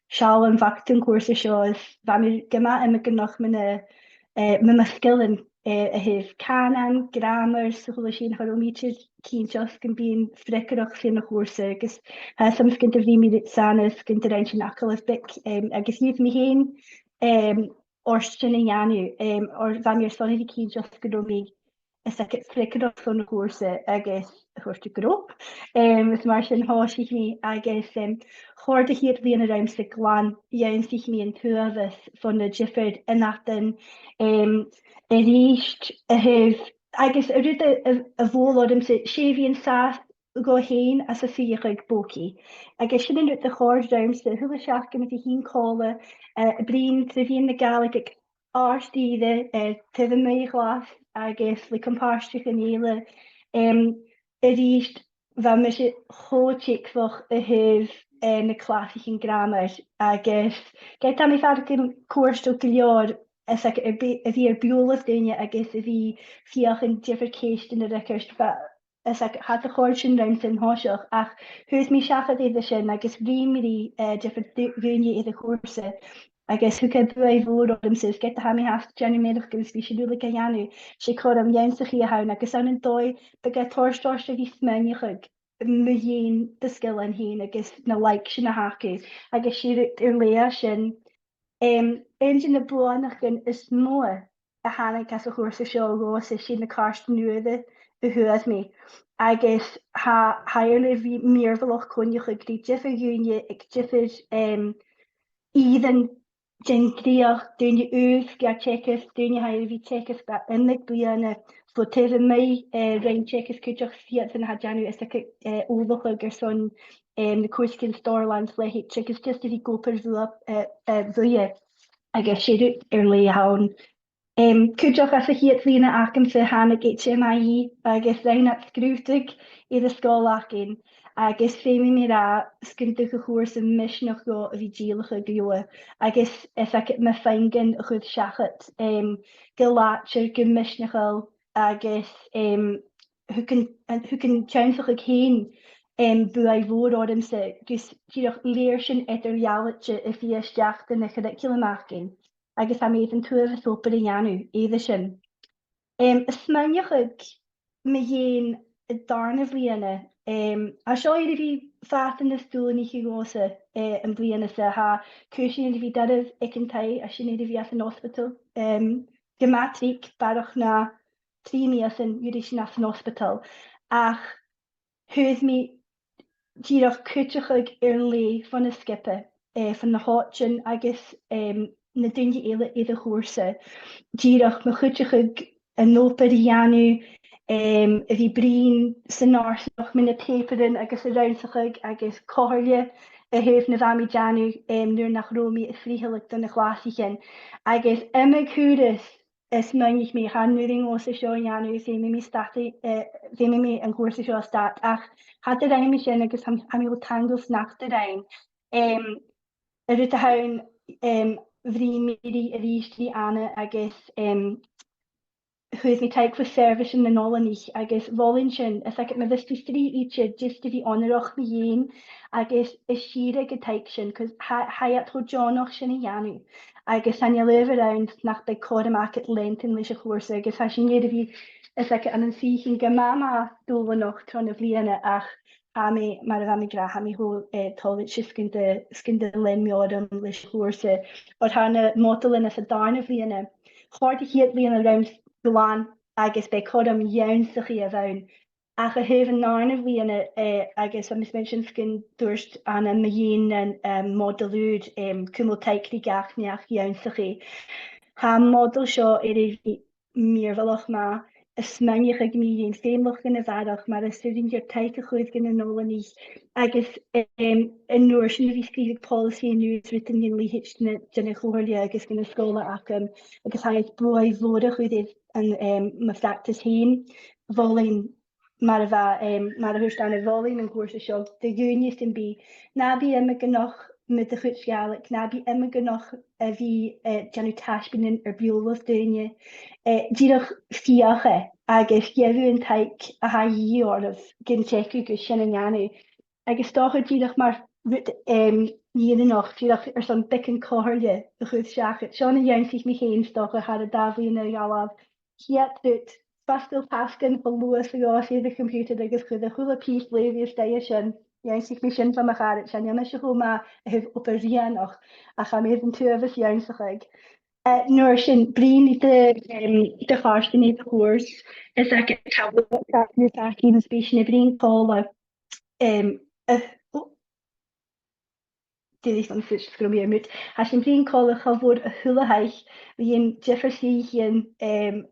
seall am faca tu an cùrsa seo, is bha mi gu math iomagaineach mu na, eh, mu mo sgilean, eh, a thaobh cànan, gràmar, 's a h-uile sìon, cha robh mi idir cinnteach gum bithinn freagarrach san a' chùrsa, agus, eh, 's ann 's gun do bhruidhinn mi ri Sàna, 's gun do rinn sinn agallamh beag, em, agus dh'fhaodadh mi fhìn, em, ort sin a dhèanamh, em, oir bha mi airson a bhith cinnteach gun robh mi, is aig freagarrach son a' chùrsa agus thuirt i gu robh. Em, is mar sin thòisich mi agus, em, chòrd a' chiad bhliadhna riumsa glan, dh'ionnsaich mi an t-uabhas fo na diofar ionadain, em, a-rithist a thaobh, agus an rud a, a, a bhuail ormsa, 's e bhith an sàs dhomh fhèin anns an suidheachadh bogaidh. Agus sin an rud a chòrd riumsa, a h-uile seachdain a bhith fhìn còmhla, eh, a' bruidhinn tro mheadhan na Gàidhlig aig àrd-ìre, eh, taobh a-muigh a' chlas agus le com-pàirtichean eile. Em, a-rithist, bha mise cho teagmhach a thaobh, eh, na clasaichean gràmair agus ged a tha mi a' faireachdainn cofhurtail gu leòr, is aig a bhi-, a bhith air beulaibh dhaoine agus a bhith a' feuchainn diofar cheistean a fhreagairt, bha is aig, cha do chòrd sin rium san toiseach, ach chuir mi seachad air sin agus bhruidhinn mi ri, eh, diofar du-, dhaoine air a' chùrsa, agus thug e buaidh mhòr ormsa, is ged a tha mi fhathast a' dèanamh mearachdan is bidh sinn uile ga dhèanamh, 's e cothrom ionnsachaidh a th' ann, agus ann an dòigh, bidh e a' toirt ort a bhith a' smaoineachadh mu dheidhinn do sgilean fhèin agus na laigsean a th' agad, agus 's e rud air leth a tha sin. Em, aon de na buannachdan as motha a thàinig às a' chùrsa seo dhòmhsa, 's e na caistean ùra a fhuair mi. Agus tha, tha e air leth mì-, mìorbhaileach coinneachadh ri diofar dhaoine aig diofar, em, ìrean den dreuchd, daoine ùra ga teagasg, daoine a tha air a bhith teagasg bho iomadh bliadhna, bho taobh a-muigh, eh, rinn teagasg cuideachd 's iadsan a tha a' dèanamh, is aig, eh, ullachadh airson, em, na cùrsaichean Stòrlann 's leithid, agus just a bhith ag obair bhuap-, eh, eh, bhuaithe. Agus 's e rud air leth a th' ann. Em, cuideachd às a' chiad bhliadhna agamsa thàinig H M I E agus rinn iad sgrùdadh air an sgoil againn, agus feumaidh mi ràdh 's gun tug a' chùrsa misneachd dhomh a bhith dìlleachadh gu leòr, agus is aig mo phuingean a chur seachad, em, gu làidir, gu misneachail, agus, em, thug an, an, thug an t-ionnsachadh fhèin, em, buaidh mhòr ormsa, gus dìreach lèirsinnean eadar-dhealaichte a bhith a-steach dhan a' churraicealam againn, agus tha mi air an t-uabhas obair a dhèanamh air sin. Em, a' smaoineachadh mu dheidhinn an dàrna bliadhna, em, tha seo air a bhith fada nas dùbhlainiche dhòmhsa, eh, am bliadhna sa, tha cùisean air a bhith doirbh aig an taigh, tha sinn air a bhith anns an ospadal, em, gu math tric, barrachd na trì mìosan, dh'fhuirich sinn anns an ospadal. Ach fhuair mi dìreach cuideachadh air leth bhon an sgioba, eh, bho na h-òigridh agus, em, na daoine eile air a' chùrsa. Dìreach mo chuideachadh an obair a dhèanamh, em, a bhith a' bruidhinn san àrd-sgoil mu na pàipearan agus a' rannsachadh agus comhairle a thaobh na bha mi a' dèanamh, em, nuair nach robh mi a' frithealadh do na clasaichean. Agus iomadh turas is smaoinich mi, chan urrainn dhòmhsa seo a dhèanamh, feumaidh mi stad, eh, feumaidh mi an cùrsa seo a stad, ach cha do rinn mi sin agus tha, tha mi cho taingeil 's nach do rinn. Em, an rud a th' ann, em, bhruidhinn mi ri, a-rithist ri Anna agus, em, chuir mi taic bho sheirbheisean nan oileanaich agus mholainn sin, is aig, ma bhios tu strì idir, just a bhith onarach mu dheidhinn agus a' sireadh an taic sin, 'cause tha, tha iad cho deònach sin a dhèanamh. Agus chan eil adhbhar ann nach bi cothrom agad leantainn leis a' chùrsa, agus tha sinn air a bhith, is aig, ann an suidheachadh gu math, math dùbhlanach tron a' bhliadhna, ach tha mi, mar a bha mi ag ràdh, tha mi cho, eh, toilichte 's gun do, 's gun do lean mi orm leis a' chùrsa. Oir tha na modailean anns an dàrna bliadhna, chòrd a' chiad bhliadhna rium glan agus b' e cothrom ionnsachaidh a bh' ann. Ach a thaobh an dàrna bliadhna, eh, agus tha mi a' smaoineachadh 's gun tuirt Anna mu dheidhinn an, em, modal ùr, em, cumail taic ri gach neach-ionnsachaidh. Tha am modal seo air a bhith mìorbhaileach math, a' smaoineachadh mu dheidhinn feumalachdan a bharrachd, mar as urrainn dhuinn taic a chur dha na h-oileanaich, agus, em, an uair sin a bhith a' sgrìobhadh poileasaidh a-nuas rudan dhen leithid sin a dhèanamh a' chomhairle agus dha na sgoiltean agam, agus tha e air buaidh mhòr a chur air an, em, mo phractas fhèin. Mholainn mar a bha, em, mar a thuirt Anna, mholainn an cùrsa seo do dhaoine sam bith, na bi iomagaineach mu do chuid Gàidhlig, na bi iomagaineach a bhith, eh, dèanamh taisbeanaidhean air beulaibh dhaoine, eh, dìreach feuchaibh e agus gheibh thu an taic a tha a dhìth oirbh gun teagamh gus sin a dhèanamh. Agus 's dòcha dìreach mar rud, em, dhìreach, dìreach airson beagan comhairle a chur seachad. Seo na dh'ionnsaich mi fhèin, 's dòcha, thar an dà bhliadhna a dh'fhalbh. Cheud rud, fosgail tasgan cho luath 's a ghabhas air a' choimpiutair agus cuir a h-uile pìos leughaidh a-steach an sin. Dh'ionnsaich mi sin bho mo charaid, 's e an aimsir cho math a thaobh obair rianach, ach tha mi air an t-uabhas ionnsachadh. Eh, an uair sin, bruidhinn ri do, em, do chàirdean air a' chùrsa, is aig an talamh, tha mi a' faicinn, is bidh sinn a' bruidhinn còmhla, em, eh, o, dìreach an suidhe sgrùmidh air muid. Tha sinn a' bruidhinn còmhla cho mòr a h-uile h-oidhche, bidh an diofar slighe, em,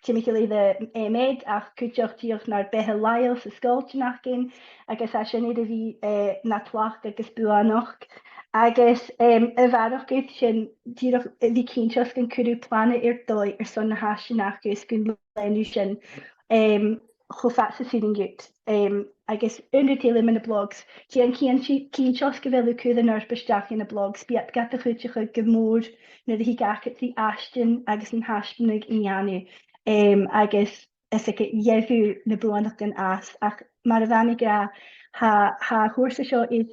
timcheall air a' M.Ed, ach cuideachd dìreach nar beatha làitheil 's na sgoiltean againn, agus tha sin air a bhith, eh, na thlachd agus buannachd. Agus, em, a bharrachd air sin, dìreach a bhith cinnteach gun cuir thu plana air dòigh airson na h-aistean aca is gun lean thu sin, em, cho fad 's as urrainn dhut. Em, agus aon rud eile mu na blogs, dèan cinnteach, cinnteach gu bheil thu a' cur an fhorbair a-steach dha na blogs, bidh iad gad chuideachadh gu mòr nuair a thig agad ri aistean agus an taisbeanadh a dhèanamh. Em, agus is e gu gheibh thu na buannachdan às, ach mar a bha mi ag ràdh, tha, tha a' chùrsa seo air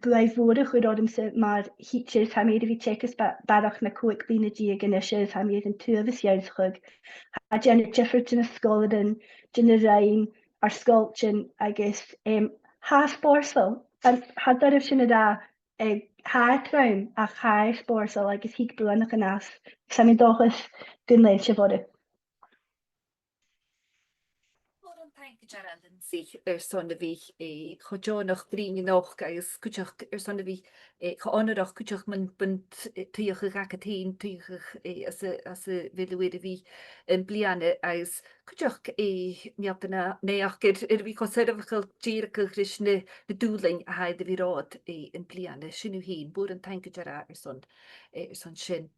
buaidh mhòr a chur ormsa mar thidsear. Tha mi air a bhith a' teagasg ba-, barrachd na còig bliadhna deug a-nis, is tha mi air an t-uabhas ionnsachadh. Tha e a' dèanamh diofar dha na sgoilearan, dha na rinn, ar sgoiltean agus, em, tha e spòrsail. An, tha e doirbh sin a ràdh, eh, tha e trom, ach tha e spòrsail agus thig buannachdan às. Tha mi an dòchas gun lean sibh oirre. Mòran taing gu dearbh, Lynsey, airson a bhith, eh, cho deònach bruidhinn a-nochd agus cuideachd airson a bhith, eh, cho onarach cuideachd mun, mun t-, eh, tuigse agad fhèin, tuigse, eh, anns a, anns a bheil thu air a bhith am-bliadhna agus cuideachd, eh, meal do na, naidheachd air, air a bhith cho soirbheachail dìreach ris na, na dùbhlain a tha air a bhith romhad, eh, am-bliadhna. Sin thu fhèin, mòran taing gu dearbh airson, eh, airson sin.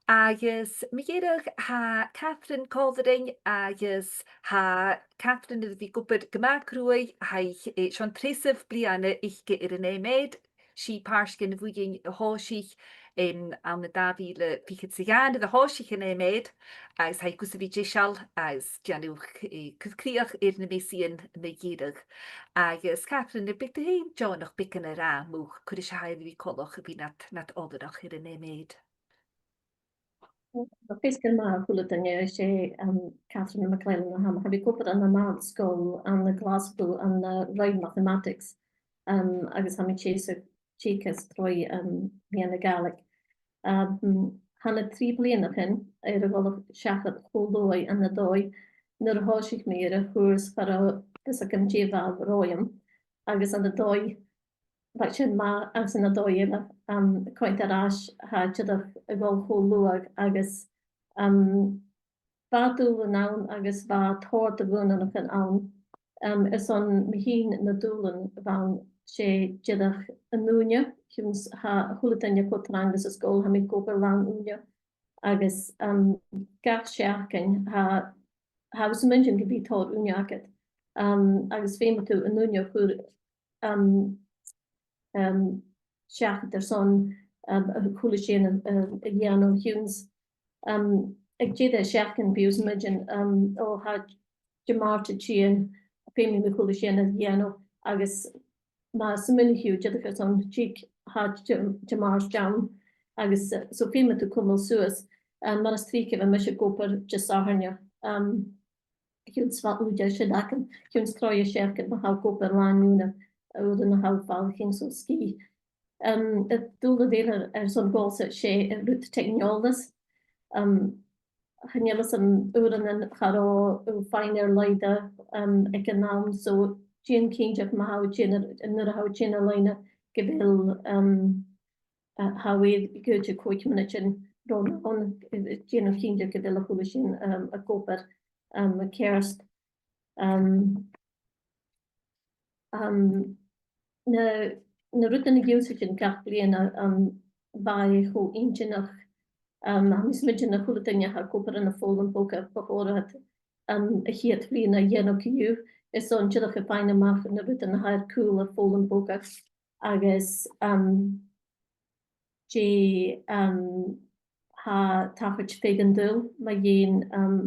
Agus mu dheireadh, tha Catherine còmhla rinn, agus tha Catherine air a bhith ag obair gu math cruaidh, tha i, eh, seo an treasamh bliadhna aice air an M.Ed, 's i pàirt dhen bhuidheann a thòisich, em, ann an dà mhìle fichead 's a dhà nuair a thòisich an M.Ed, agus tha i gus a bhith deiseil agus dèanamh, eh, cur crìoch air na measaidhean mu dheireadh. Agus Catherine, am biodh tu fhèin deònach beagan a ràdh mu cò ris a tha e air a bhith coltach a bhith nad, nad oileanach air an M.Ed? Feasgar math a h-uile duine, 's e, um, Catherine McLellan a th' ann. Tha mi ag obair ann an àrd-sgoil ann an Glaschu ann an, uh, roinn mathematics, um, agus tha mi a' teagasg, teagasg tro, um, mheadhan na Gàidhlig. Um, tha na trì bliadhna sin air a dhol seachad cho luath ann an dòigh. Nuair a thòisich mi air a' chùrsa, bha fhios agam dè bha romham, agus ann an dòigh bha sin math, agus ann an dòigh eile, um, coimhead air ais, tha e dìreach a' dol cho luath agus, um, bha dùbhlan ann agus bha tòrr de bhuannachdan ann. Um, airson mi fhìn, na dùbhlain a bh' ann, 's e dìreach an ùine, chionn 's tha a h-uile duine cho trang anns an sgoil, tha mi ag obair làn-ùine, agus, um, gach seachdain tha, tha thu a' smaoineachadh gum bi tòrr ùine agad. Um, agus feumaidh tu an ùine a chur um, um, seachad airson, um, a h-uile sìon, um, a dhèanamh. Chionn 's, um, aig deireadh seachdain bidh thu a' smaoineachadh, um, o, tha Dimàirt a' tighinn, feumaidh mi a h-uile sìon a dhèanamh, agus ma smaoinicheas tu dìreach airson Dì-, tha Di-, Dimàirt ann, agus, uh, so feumaidh tu cumail suas, um, mar as trice bidh mise ag obair Disathairne, um, chionn 's bha ùine sin agam, chionn 's cruaidh a' seachdain ma tha thu ag obair làn-ùine, uaireannan tha thu a' falbh a-steach dhan sgìth. Um, an dùbhlan eile airson gabhail suas, 's e rud teicneòlas. Um, chan eil fhios agam, uaireannan cha robh thu fhèin air làimh, um, aig an àm, so dèan cinnteach ma tha thu a' dèanamh, nuair a tha thu a' dèanamh loidhne, gu bheil, um, a, tha thu air gu còig mionaidean ron àm, eh, dèan cinnteach gu bheil a h-uile sìon, um, ag obair. um, ceart. Um, um, na, na rudan a dh'ionnsaich sinn gach bliadhna, um, bha e cho inntinneach, um, tha mi a' smaoineachadh gu bheil a h-uile duine a tha ag obair ann am foghlam bogaidh, bu chòir dhaibh, um, a' chiad bhliadhna a dhèanamh co-dhiù, airson dìreach a' faighinn a-mach na rudan a tha air cùl a' fhoghlaim bhogaidh. Agus, um, dè, um, tha tachairt feadh an t-saoghail mu dheidhinn, um,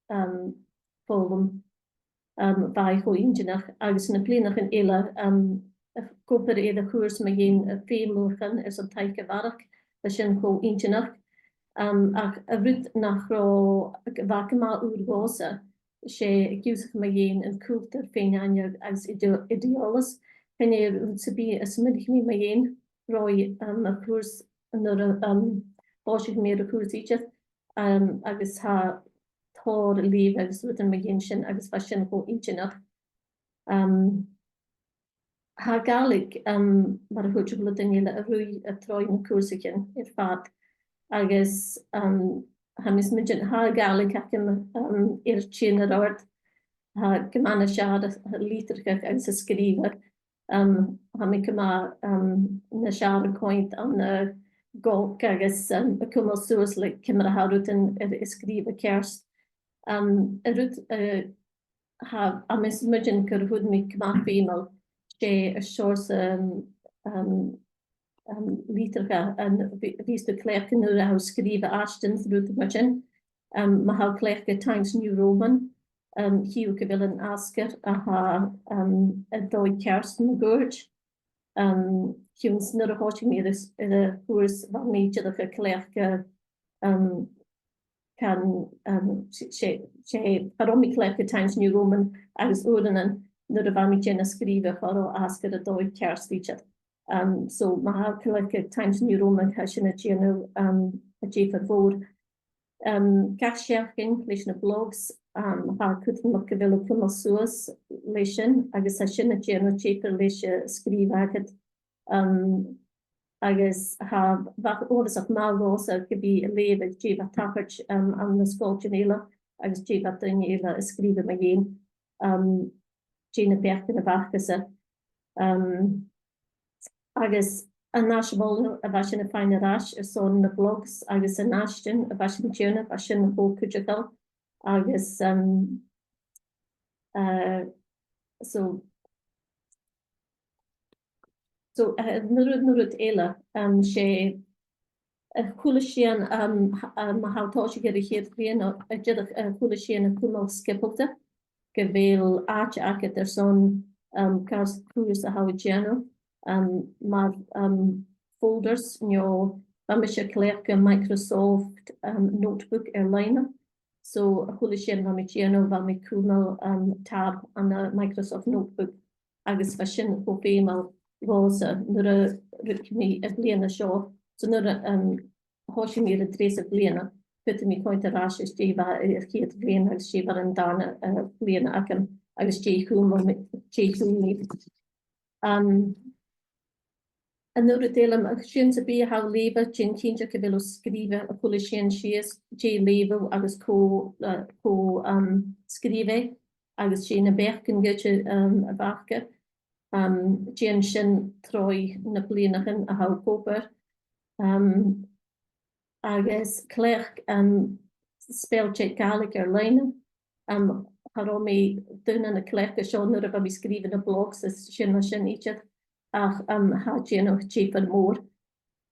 um, foghlam, um, bha e cho inntinneach, agus na bliadhnaichean eile, um, ag obair air a' chùrsa mu dheidhinn, uh, feumalachdan airson taic a bharrachd, bha sin cho inntinneach. Um, ach an rud nach robh, bha gu math ùr dhòmhsa, 's e ag ionnsachadh mu dheidhinn an cultar fèin-aithne agus ideo-, ideòlas. Chan e rud sam bith a smaoinich mi mu dheidhinn roimh, um, a' chùrsa nuair a, um, thòisich mi air a' chùrsa idir, um, agus tha tòrr leughaidh agus rudan mu dheidhinn sin agus bha sin cho inntinneach. Um, tha Gàidhlig, um, mar a thuirt a h-uile duine eile, a' ruith tro na cùrsaichean air fad. Agus, um, tha mi a' smaoineachadh, tha Gàidhlig agam, um, air tighinn air adhart, tha gu math nas fheàrr a, a litreachadh agus a sgrìobhadh. Um, tha mi gu math, um, nas fheàrr a' coimhead ann an, uh, Gog agus, um, a' cumail suas le ciamar a tha rudan air, air sgrìobhadh ceart. Um, an rud, uh, tha, tha mi a' smaoineachadh gun d' fhuair mi gu math feumail, 's e an seòrsa, um, um, um, litreachadh, an, bhi-, bhios tu a' cleachdadh nuair a tha thu a' sgrìobhadh aistean, rud mar sin. Um, ma tha thu a' cleachdadh Times New Roman, um, chì thu gu bheil an asgair a tha, um, an dòigh ceart mun cuairt. Um, chionn 's nuair a thòisich mi air a', air a' chùrsa, bha mi dìreach a' cleachdadh, um, can, um, 's e, 's e, 's e, cha robh mi a' cleachdadh Times New Roman agus uaireannan nuair a bha mi a' dèanamh sgrìobhadh cha robh asgair an dòigh ceart idir. Um, so ma tha thu a' cleachdadh Times New Roman, tha sin a' dèanamh, um, an diofar mhòr. Um, gach seachdain leis na blogs, um, tha e cudromach gu bheil thu a' cumail suas leis sin, agus tha sin a' dèanamh diofar leis a' sgrìobhadh agad. Um, agus tha, bha e uabhasach math dhòmhsa gu bhith a' leughadh dè bha tachairt, um, ann an sgoiltean eile, agus dè bha daoine eile a' sgrìobhadh mu dheidhinn, um, dè na beachdan a bh' acasan. Um, agus an ath-mholadh a bha sinn a' faighinn air ais airson na blogs agus an aistean a bha sinn a' dèanamh, bha sin cho cuideachail. Agus, um, uh, so, so, uh, na rud, na rud eile, um, 's e a h-uile sìon, um, h-, um, ma tha thu a' tòiseachadh air a' chiad bhliadhna, a dìreach, uh, a h-uile sìon a' cumail sgiobalta, gu bheil àite agad airson, um, gach cùrsa a tha thu a' dèanamh, um, mar, um, folders, no, bha mise a' cleachdadh Microsoft, um, Notebook air-loidhne. So, a h-uile sìon a bha mi a' dèanamh, bha mi a' cumail, um, tab ann an Microsoft Notebook. Agus bha sin cho feumail dhòmhsa nuair a rugadh mi am bliadhna seo. So nuair a, um, thòisich mi air an treasamh bliadhna, faodaidh mi coimhead air ais às dè bha air a' chiad bhliadhna agus dè bha air an dàrna, uh, bliadhna agam, agus dè chunnaic mi, dè chunnaic mi. Um, an aon rud eile, ma, sin sam bith a tha thu a' leughadh, dèan cinnteach gu bheil thu a' sgrìobhadh a h-uile sìon sìos, dè leughadh thu agus cò, uh, cò, um, sgrìobh e, agus dè na beachdan a th' aig, um, a' bheachd. Um, dèan sin tro na bliadhnaichean a tha thu ag obair. Um, agus cleachd, um, spell check Gaelic air-loidhne. Um, cha robh mi daonnan a' cleachdadh seo nuair a bha mi a' sgrìobhadh na blogs is sin mar sin idir. Ach, um, tha e a' dèanamh diofar mòr.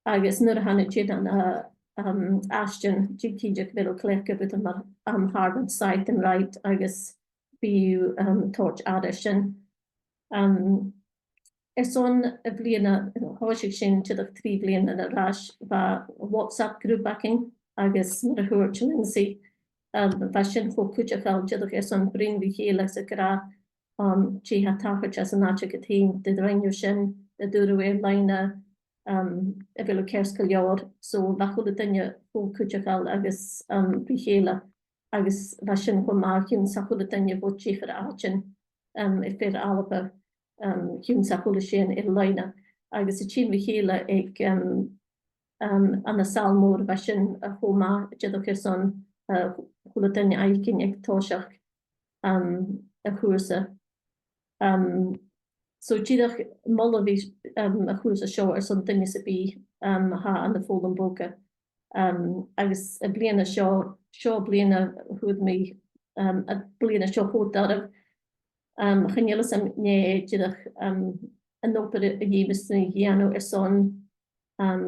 Agus nuair a tha thu a' dèanamh, uh, um, aistean, dèan cinnteach gu bheil thu a' cleachdadh rudan mar, um, Harvard Cite and Write agus bidh, um, toirt aire sin. Um, airson a' bhliadhna, thòisich sinn dìreach trì bliadhna air ais, bha WhatsApp group againn, agus mar a thuirt Lindsay, um, bha sin cho cuideachail dìreach airson bruidhinn ri chèile agus ag ràdh, um, dè tha tachairt anns an àite agad fhèin, dè rinn thu sin, an d' fhuair thu air-loidhne, um, a bheil thu ceart gu leòr. So bha a h-uile duine cho cuideachail agus, um, ri chèile. Agus bha sin cho math, chionn 's a h-uile duine bho dhiofar àitean, um, air feadh Alba, um, chionn 's a h-uile sìon air-loidhne. Agus a' tighinn ri chèile aig, um, um, ann an sail mòr, bha sin, uh, cho math, dìreach airson, uh, a h-uile duine fhaicinn aig toiseach, um, a' chùrsa. Um, so dìreach moladh a bhith, um, a' chùrsa seo airson duine sam bith, um, a tha ann am foghlam bogaidh. Um, agus am bliadhna seo, seo am bliadhna a fhuair mi, um, am bliadhna seo cho doirbh, um, chan eil fhios agam an e dìreach, um, an obair a dh'fheumas sinn a dhèanamh airson, um,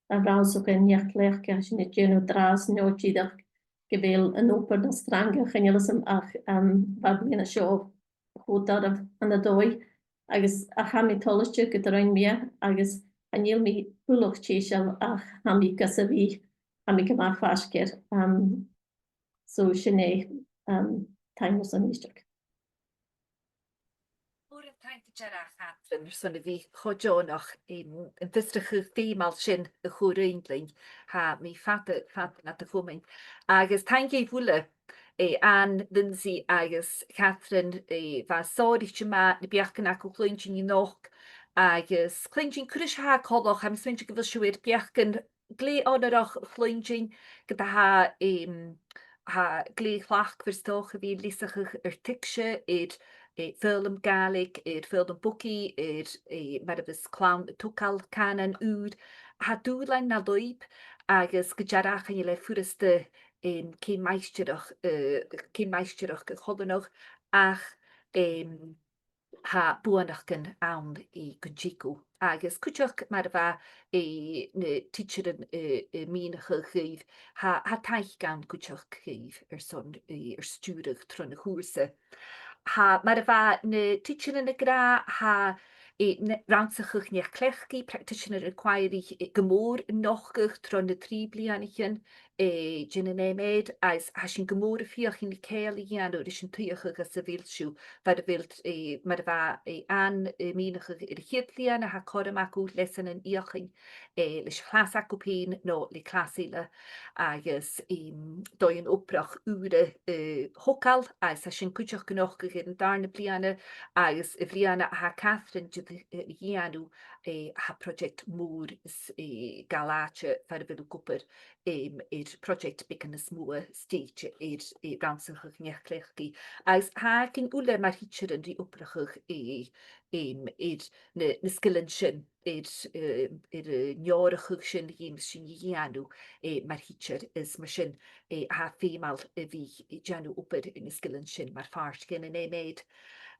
an rannsachadh neach-cleachdaidh a tha sinn a' dèanamh an-dràsta, no dìreach gu bheil an obair nas trainge, chan eil fhios agam, ach, um, bha am bliadhna seo cho doirbh ann an dòigh, agus ach tha mi toilichte gun do rinn mi e, agus chan eil mi buileach deiseil, ach tha mi gus a bhith, tha mi gu math faisg air. Um, so sin e, um, taing airson èisteachd. Mòran taing gu dearbh, a Chatrìona, airson a bhith cho deònach, em, am fiosrachadh feumail sin a chur rinn. Tha mi fada, fada nad chomain. Agus taing dhuibh uile, eh, Anne, Lindsay agus Catherine, eh, bha e sònraichte math na beachdan agaibh a chluinntinn a-nochd, agus cluinntinn cò ris a tha e coltach, tha mi a' smaointinn gu bheil sibh air beachdan glè onarach a chluinntinn, ged a tha, em, tha e glè thlachdmhor 's dòcha a bhith a' leasachadh ur tuigse air, eh, foghlam Gàidhlig, air foghlam bogaidh, air, eh, mar a bhios clann a' togail cànan ùr. Tha dùbhlain na lùib, agus gu dearbh chan eil e furasta, em, ceum maighstireach, eh, ceum maighstireach a choileanadh, ach, em, tha buannachdan ann i gun teagamh. Agus cuideachd mar a bha, eh, na tidsearan, eh, a' mìneachadh dhuibh, tha, tha taic ann cuideachd dhuibh airson, eh, ur stiùireadh tron a' chùrsa. Tha, mar a bha na tidsearan ag ràdh, tha, eh, na, rannsachadh neach-cleachdaidh, practitioner inquiry, eh, gu mòr a' nochdadh tro na trì bliadhnaichean, eh, dhen an M.Ed, agus tha sinn gu mòr a' feuchainn ri ceangal a dhèanamh ris an t-suidheachadh anns a bheil sibh, far a bheil, eh, mar a bha, eh, Anne, eh, a' mìneachadh air a' chiad bhliadhna, tha cothrom agaibh leasanan fheuchainn, eh, leis a' chlas agaibh fhèin no le clas eile, agus, em, dòighean obrach ùra, eh, a thogail, agus tha sin cuideachd a' nochdadh air an dàrna bliadhna, agus a' bhliadhna a tha Catherine a' dol a dhèanamh, eh, tha project mòr is, eh, gabhail àite far a bheil thu ag obair, em, air project beagan nas motha stèidhichte air, eh, rannsachadh neach-cleachdaidh. Agus tha againn uile mar thidsearan ri obrachadh, eh, em, air na, na sgilean sin, air, eh, air an leabhrachadh sin a dh'fheumas sinn a dhèanamh, eh, mar thidsear, is mar sin, eh, tha e feumail a bhith a' dèanamh obair air na sgilean sin mar phàirt dhen an M.Ed.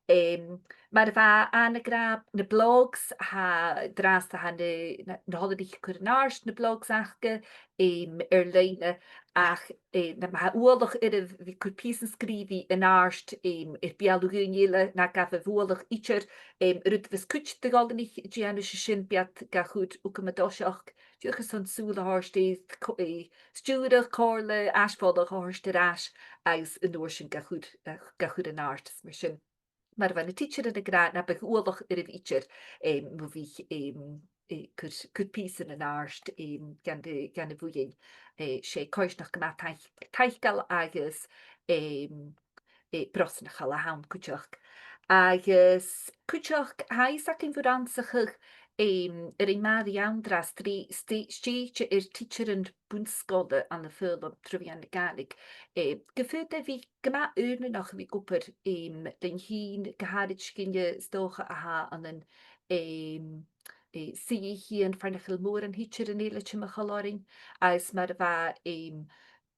Em, mar a bha Anne ag ràdh, na blogs, tha, an-dràsta tha na, na, na h-oileanaich a' cur an-àirde na blogs aca, em, air loidhne, ach, eh, nam biodh uallach oirbh a bhith a' cur pìosan sgrìobhaidh an-àirde, em, air beulaibh dhaoine eile, na gabhaibh uallach idir, em, rud a bhios cuid de dh'oileanaich a' dèanamh, 's e sin, bidh iad ga chur thugam an toiseach, dìreach airson sùil a thoirt air co-, eh, stiùireadh, comhairle, ais-mholadh a thoirt air ais, agus an uair sin ga chur, eh, ga chur an-àirde, is mar sin. Mar a bha na tidsearan ag ràdh, nam biodh uallach oirbh idir, em, mu bhith, em, eh, cur, cur pìosan an-àirde, em, dhan a', dhan a' bhuidheann, eh, 's e coimhearsnachd gu math taic-, taiceil agus, em, eh, brosnachail a th' ann cuideachd. Agus cuideachd, tha fhios againn bho rannsachadh, em, a rinn Màiri an-dràsta, ri stè-, stèidhichte air tidsearan bun-sgoile ann am foghlam tro mheadhan na Gàidhlig, eh, gum faod e bhith gu math aonaranach a bhith ag obair, em, leinn fhìn, gu h-àraid gu cinne, 's dòcha, a tha ann an, em, eh, suidheachaidhean far nach eil mòran thidsearan eile timcheall oirnn, agus mar a bha, em,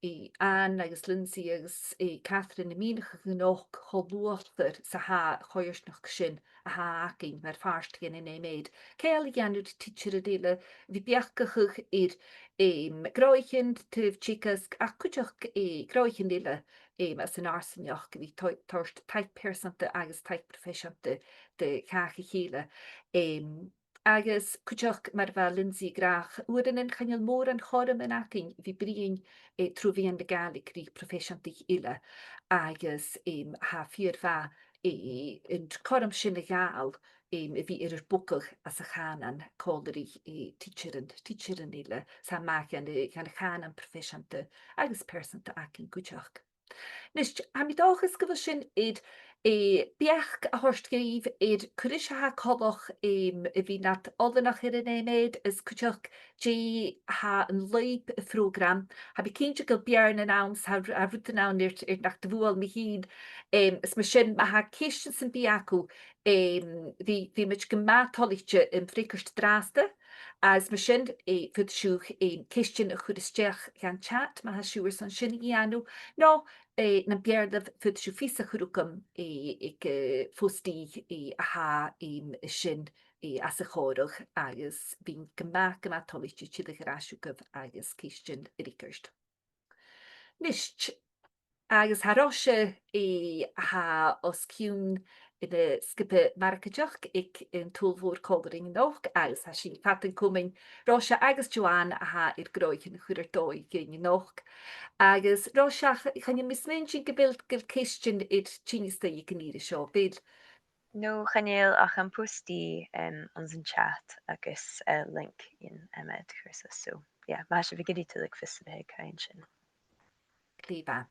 eh, Anne agus Lindsay agus, eh, Catherine a' mìneachadh a-nochd cho luachmhor 's a tha a' choimhearsnachd sin a th' againn mar phàirt dhen an M.Ed. Ceangal a dhèanamh ri tidsearan eile, a bhith a' beachdachadh air, em, gnothaichean taobh teagaisg, ach cuideachd, eh, gnothaichean eile, em, anns an fharsaingeachd, a bhith to-, toirt taic pearsanta agus taic proifeiseanta do chàch a chèile. Em, Agus cuideachd mar a bha Lindsay ag ràdh, uaireannan chan eil mòran chothroman againn a bhith a' bruidhinn, eh, tro mheadhan na Gàidhlig ri proifeiseantaich eile. Agus, em, tha e fìor mhath, eh, an cothrom sin a ghabhail, em, a bhith air ar bogadh anns a' chànan còmhla ri, eh, tidsearan, tidsearan eile, 's tha e math dhan a', dhan a' chànan proifeiseanta agus pearsanta againn cuideachd. Nis, tha mi an dòchas gu bheil sin air, eh, beachd a thoirt dhuibh air cò ris a tha e coltach, em, a bhith nad oileanach air an MEd is cuideachd dè tha an lùib a' phrògraim. Tha mi cinnteach gu bheil beàrnan ann, 's tha, tha rudan ann air, air nach do bhuail mi fhìn. Em, is mar sin, ma tha ceistean sam bith agaibh, em, bidh, bidh mi gu math toilichte am freagairt an-dràsta, agus mar sin, eh, faodaidh sibh, eh, ceistean a chur a-steach dhan chat, ma tha sibh airson sin a dhèanamh, no, eh, nam b' fheàrr leibh, faodaidh sibh fios a chur thugam, eh, aig, eh, phost-d, eh, a tha, em, sin, eh, anns a' chòmhradh, agus bidh mi gu math, gu math toilichte tilleadh air ais thugaibh agus ceistean a fhreagairt. Nist, agus tha Roise, eh, a tha os cionn na sgioba margadaireachd aig an t-Sabhal Mhòr còmhla rinn a-nochd, agus tha sinn fada an comain, Roise agus Joanne, a tha air gnothaichean a chur air dòigh dhuinn a-nochd. Agus Roise, ch-, chan eil mi a' smaointinn gu bheil, gu bheil ceistean air tighinn a-steach aig an ìre seo, a bheil? No, chan eil, ach am post-d, em, anns an chat agus, eh, link dhan MEd a chur suas. So, yeah, ma tha sibh ag iarraidh tuilleadh fios a bhith aig, tha e an sin. Glè mhath.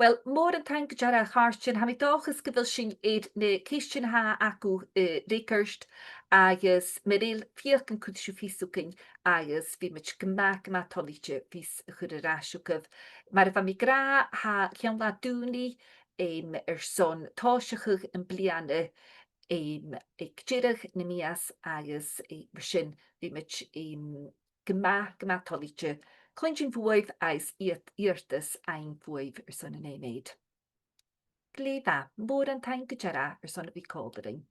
Uill, mòran taing gu dearbh, a chàirdean. Tha mi an dòchas gu bheil sinn air na ceistean a tha agaibh, eh, a fhreagairt, agus mura h-eil, feuch an cuir sibh fios thugainn, agus bidh mi gu math, gu math toilichte fios a chur air ais thugaibh. Mar a bha mi ag ràdh, tha Ceann Latha Dùnaidh, em, airson tòiseachadh am bliadhna, em, aig deireadh na mìos agus, eh, mar sin, bidh mi, em, gu math, gu math toilichte cluinntinn bhuaibh agus iad, iarrtas fhaighinn bhuaibh airson an MEd. Glè mhath, mòran taing gu dearbh airson a bhith còmhla rinn.